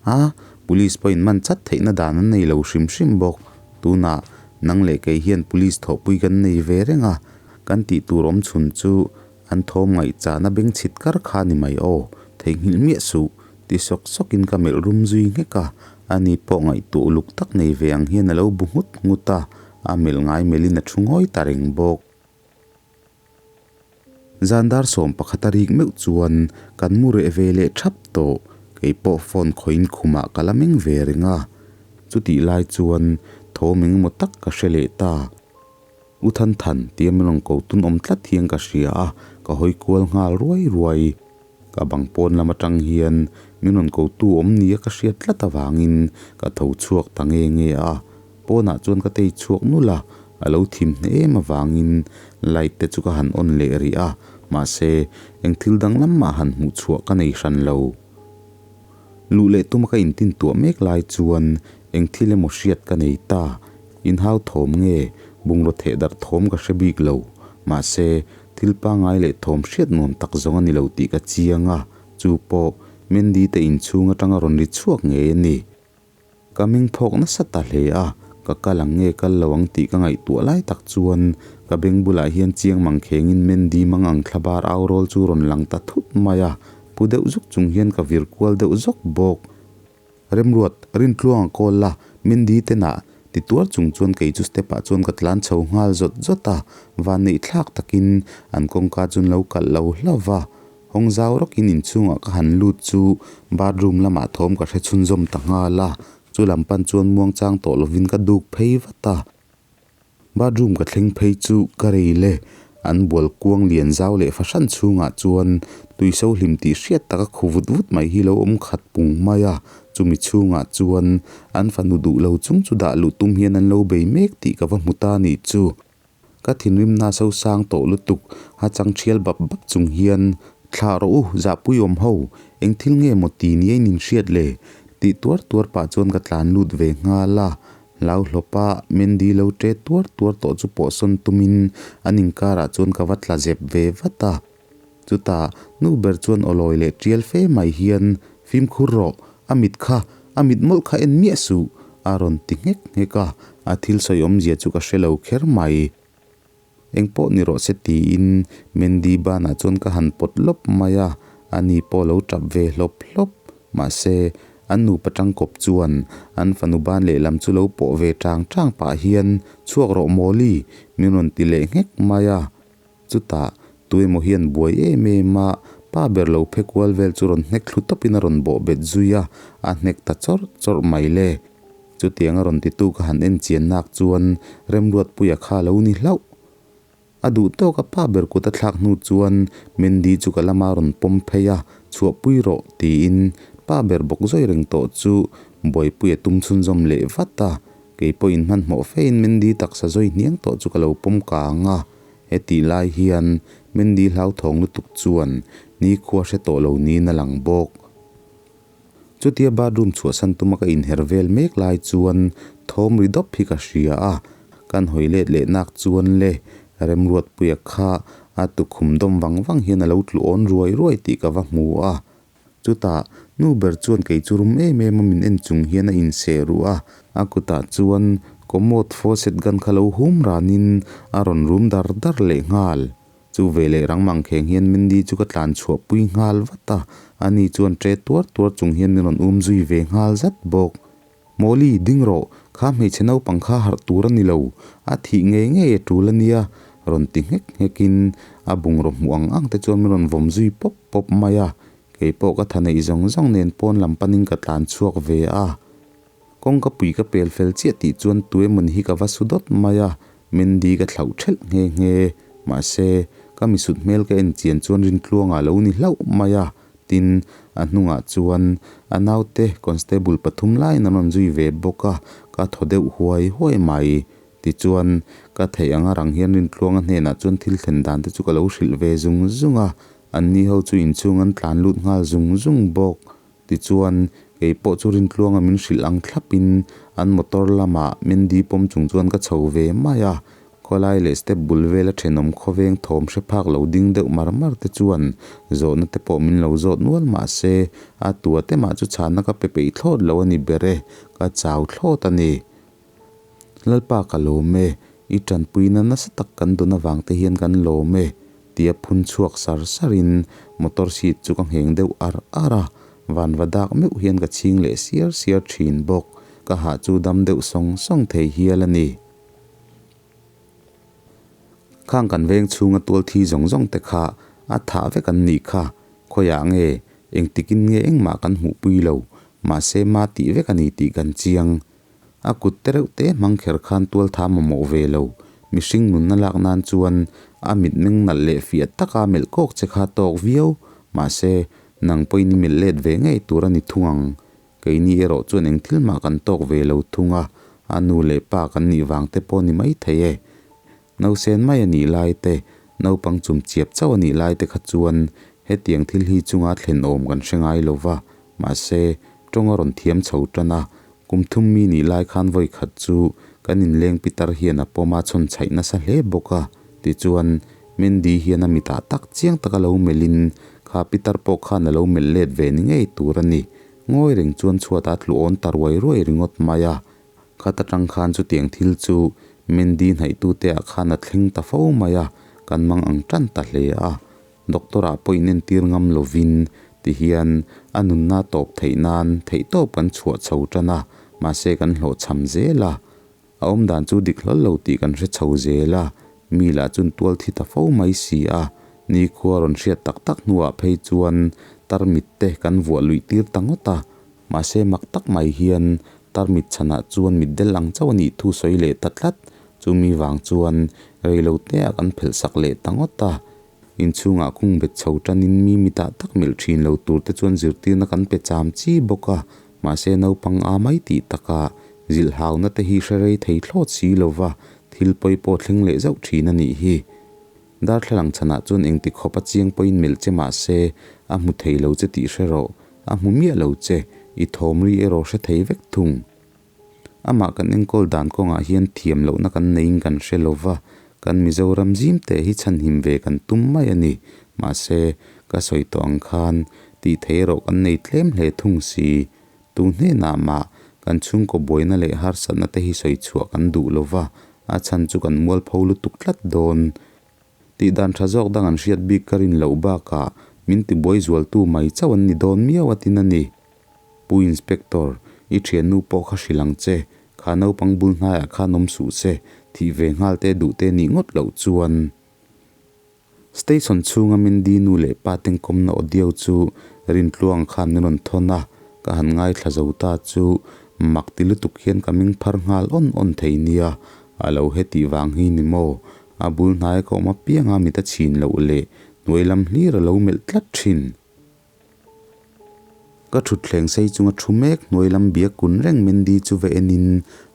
A, police pawhin man chat theihna dan an nei lo hrim hrim bawk. Tunah nang leh kei hian police thawhpui kan nei ve reng a, kan tih tur awm chhun chu an thawm ngaihchahna bengchhit kar kha ni mai aw, theihnghilh miah suh, ti sawk sawkin ka melh rum zui nghek a, ani pawh ngaihtuah uluk tak nei ve ang hian a lo bu nghut nghut a, a melh ngai melhin a thu ngawi ta reng bawk. Zan dar sawm pakhat a rik meuh chuan kan mu reh ve leh thap tawh, kei pawh phone khawiin khumah ka la meng ve reng a. Chutih lai chuan thawm engemaw tak ka hre leh ta. U Than Than tia min rawn ko tun awm tlat hian ka hria a, ka hawi kual nghal ruai ruai. Ka bang pawn lam atang hian min rawn ko tu awm nia ka hriat tlat avangin ka tho chhuak ta nge nge a. Pawnah chuan ka tei chhuak nulh a, a lo thim hneh em avangin light te chu ka han on leh rih a, mahse eng thil danglam mah han hmuh chhuah ka nei hran lo. Luh leh tuma ka intin tuah mek lai chuan eng thil emaw hriat ka nei ta, inhau thawm nge bungraw theh darh thawm ka hre bik lo, mahse thil pangngai leh thawm hriat nuam tak zawng a ni lo tih ka chiang a, chu pawh Mandy te inchhung atanga rawn ri chhuak ngei a ni. Ka meng phawk nasa ta hle a, ka kal ang nge kal lo ang tih ka ngaihtuah lai tak chuan ka beng bulah hian chiang mang khengin Mandy mang ang thla bar au rawl chu rawn lang ta thut mai a, pu deuh zuk chung hian ka vir kual deuh zawk bawk. Remruat, Rintluanga kawl la, Mandy te nah ti tuar chung chuan kei chu step ah chuan ka tlan chho nghal zawt zawt a, vanneih thlak takin an kawngka chu an lo kalh lo hlauh va. Hawng zau rawkin inchhungah ka han lut chu bathroom lamah thawm ka hre chhunzawm ta nghal a, chu lam pan chuan muangchang tawh lovin ka duk phei vat a. Bathroom ka thleng phei chu ka rei le, an bual kuang lian zau leh fahran chhungah chuan tuiso hlim tih hriat taka khu vut vut mai hi lo awm khat pung mai a, chumi chhungah chuan an fanu duh lo chung chu dah luh tum hian an lo bei mek tih ka va hmu ta nih chu. Ka thinrimna sosang tawh lutuk a chang thial bap bap chung hian, Thlah rawh u, zahpui awm ho, eng thil nge maw ti ni ain in hriat le? tih tuar tuar pah chuan ka tlan lut ve nghal a. Hlau hlawpa Mandy lo ṭe tuar tuar tawh chu pawhsawn tumin an inkarah chuan ka va tla zep ve vat a. Chutah nu ber chuan awlawi leh ṭial fe mai hian, Fimkhur rawh, a mit kha, a mit mawlh kha en miah suh, a rawn ti nghek nghek a, a thil sawi awmzia chu ka hre lo kher mai. Engpawh ni rawh se tiin Mandy banah chuan ka han pawt lawp mai a, ani pawh lo tap ve hlawp hlawp. Mahse, an nupa tangkawp chuan an fanu ban lehlam chu lo pawh ve ṭang ṭang pah hian, Chhuak rawh Mawli, min rawn ti leh nghek mai a. Chutah, tuemaw hian buai em em a, pa ber lo phe kual vel chu rawn hnek thlu tawpin a rawn bawh bet zui a, a hnek ta chawrh chawrh mai le. Chutiang a rawn titu ka han en chian nak chuan Remruatpuia kha a lo ni hlauh. A duh tawk a pa ber kut a thlak hnu chuan Mandy chu ka lama rawn pawm phei a, chhuahpui rawh tiin pa ber bawk zawi reng tawh chu buaipuia tum chhunzawm leh vat a, kei pawhin hmanhmawh fein Mandy taksa zawi hniang tawh chu ka lo pawm kang a. Hetih lai hian Mandy hlauthawng lutuk chuan nikhua hre tawh lo niin a lang bawk. Chutia bathroom chhuahsan tuma ka inher vel mek lai chuan thawm ri dawp hi ka hria a, kan hawi let leh nak chuan le Remruatpuia kha a tukhum dawm vang vang hian a lo tlu awn ruai ruai tih ka va hmu a. Chutah nu ber chuan kei chu rum em em a min en chung hian a inseh ruh a, a kutah chuan commode faucet gun kha lo hum ranin a rawn rum dar dar leh nghal. Chu veleh rang mangkheng hian Mindy chu ka tlan chhuah pui nghal vat a, ani chuan ṭe tuar tuar chung hian min rawn um zui ve nghal zat bawk. Mawli, ding rawh, kha hmeichhe naupang kha harh tur a ni lo, a thih ngei ngei a ṭul a nia, rawn ti nghek nghekin a bungraw hmuh ang ang te chuan min rawn vawm zui pawp pawp mai a, kei pawh ka tha neih zawng zawng nen pawn lam panin ka tlan chhuak ve a. Kawngka pui ka pel fel chiah tih chuan tuemawn hi ka va su dawt mai a, Mandy ka thlauh thelh nghe nghe. Mahse, ka misut hmel ka en chian chuan Rintluanga lo ni hlauh mai a, tin, a hnungah chuan a naute constable pathum laiin an rawn zui ve bawk a, ka thaw deuh huai huai mai. Tichuan, ka theih anga rang hian Rintluanga hnenah chuan thil thlen dan te chu ka lo hrilh ve zung zung a, anni ho chu inchhung an tlan lut nghal zung zung bawk. Tichuan, kei pawh chu Rintluanga min hrilh ang thlapin an motor lamah Mandy pawm chung chuan ka chho ve mai a. Khawlai leh step bul vela thenawm khawveng thawm hre phak lo ding deuh mar mar te chuan zawhna te pawh min lo zawt nual mah se, a tua te mah chu chhanna ka pe peih thlawt lo a ni ber e, ka chau thlawt a ni. Lalpa ka lawm e, i tanpuina nasa tak kan dawn avang te hian kan lawm e, tia phun chhuak sar sarin motor seat chu ka ngheng deuh ar ar a, vanva dak meuh hian ka chhing leh siar siar thin bawk, ka hah chu dam deuh sawng sawng thei hial a ni. Khang kan veng chhunga tual thi zawng zawng te kha a thah vek an nih kha, khawiah nge, engtikin nge engmah kan hmuhpui lo, mahse ma tih vek a ni tih kan chiang. A kut te reuh te hmang kher khan tual tha mamawh ve lo, mihring nunna lak nan chuan a mitmeng nalh leh fiah taka melh kawk che kha tawk viau, mahse nang pawhin i melh let ve ngei tur a ni thung ang. Keini erawh chuan eng thil mah kan tawk ve lo thung a, a nu leh pa kan nih vang te pawh ni maithei e. Nausen mai a nih lai te, naupang chum chiap chauh a nih lai te kha chuan hetiang thil hi chunga thlen awm kan hre ngai lo va, mahse tawng a rawn thiam chho tan a, kum thum mi nih lai khan vawi khat chu kan inleng pitar hian a pawm a chhawn chhaih nasa hle bawk a, tichuan Mandy hian a mitah tak chiang taka lo melhin kha pitar pawh khan a lo melh let ve ni ngei tur a ni. Ngawi reng chuan chhuat a tlu awn ta ruai ruai ringawt mai a. Khat atang khan chutiang thil chu Mandy hnaihtute ah khan a thleng ta fo mai a, kan mang ang tan ta hle a. Doctor ah pawh inentir ngam lovin ti hian a nunna tawp theih nan theihtawp kan chhuah chho tan a, mahse kan hlawhchham zel a. A awmdan chu dik hlawl lo tih kan hre chho zel a, mi lah chuan tual thi ta fo mai si a, nikhua rawn hriat tak tak hnuah phei chuan tarmit te kan vuah luih tir ta ngawt a, mahse mak tak mai hian tarmit chhanah chuan mitdel ang chauh a nih thu sawi leh ta tlat, chumi vang chuan reilote ah kan phelh sak leh ta ngawt a, inchhungah kung bet chho tanin mi mitah tak melh thin lo tur te chuan zirtirna kan pe cham chi bawk a, Mahse naupang a mai tih takah zilhhauna te hi hre rei thei thlawt si lova thil pawi pawh thleng leh zauh thin a nih hi. Darthlalang chhanah chuan engti khawp a chiang pawhin melh che mahse a hmu thei lo che tih hre rawh, a hmu miah lo che, i thawm ri erawh hre thei vek thung. Amah kan enkawl dan kawngah hian thiam lohna kan neiin kan hre lova, kan Mizoram zim teh hi chhanhim ve kan tum mai a ni. Mahse, ka sawi tawh ang khan tih thei erawh kan nei tlem hle thung si. Tu hnenah mah kan chhungkaw buaina leh harsatna te hi sawi chhuah kan duh lova, a chhan chu kan mualpho lutuk tlat dawn. Tih dan tha zawk dang an hriat bik ka rin loh bakah min tibuai zualtu mai chauh an ni dawn miau a tin a ni. Pu Inspector, i thiannu pawh kha hrilh ang che, kha naupang bul hnaiah khan awm suh se, thih ve nghal te duh te nih ngawt loh chuan. Station chhunga Mindy nu leh pa tengkawmna audio chu Rintluang khan min rawn thawn a, ka han ngaithla zo ta chu mak ti lutuk hian ka ming phar nghal awn awn thei nia, a lo hetih vang hi ni maw? A bul hnaia ka awm apianga mit a chhin loh leh hnuai lam hlir a lo melh tlat thin. Ka thutthleng sei chunga thu mek hnuai lam bia kun reng Mandy chu va enin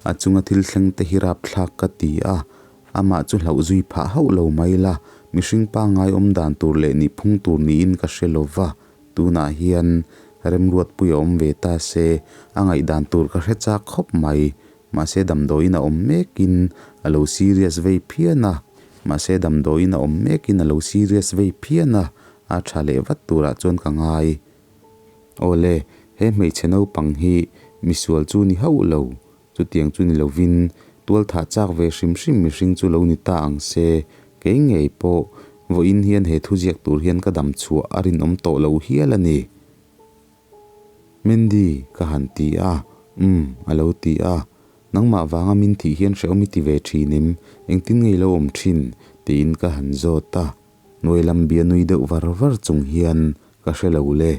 a chunga thil thleng te hi rapthlak ka ti a. Amah chu hlauh zui phah hauh lo mai la, mihring pangngai awm dan tur leh nihphung tur niin ka hre lo va, tunah hian remruatpui a awm ve ta se, a ngaihdan tur ka hre chak khawp mai. Mahse damdawiin a awm mekin a lo serious vei phian a, mahse damdawiin a awm mekin a lo serious vei phian a, a tha leh vat turah chuan ka ngai. Awle, he hmeichhe naupang hi misual chu ni hauh lo, chutiang chu ni lovin tualthah chak ve hrim hrim mihring chu lo ni ta ang se, kei ngei pawh vawiin hian he thuziak tur hian ka dam chhuah a rinawm tawh lo hial a ni. Mandy, ka han ti a, Umm, a lo ti a. Nangmah vanga min thih hian hrehawm i ti ve thin em? Engtin nge i lo awm thin? tiin ka han zawt a. Hnuai lam bia nui deuh var var chung hian ka hre lo le.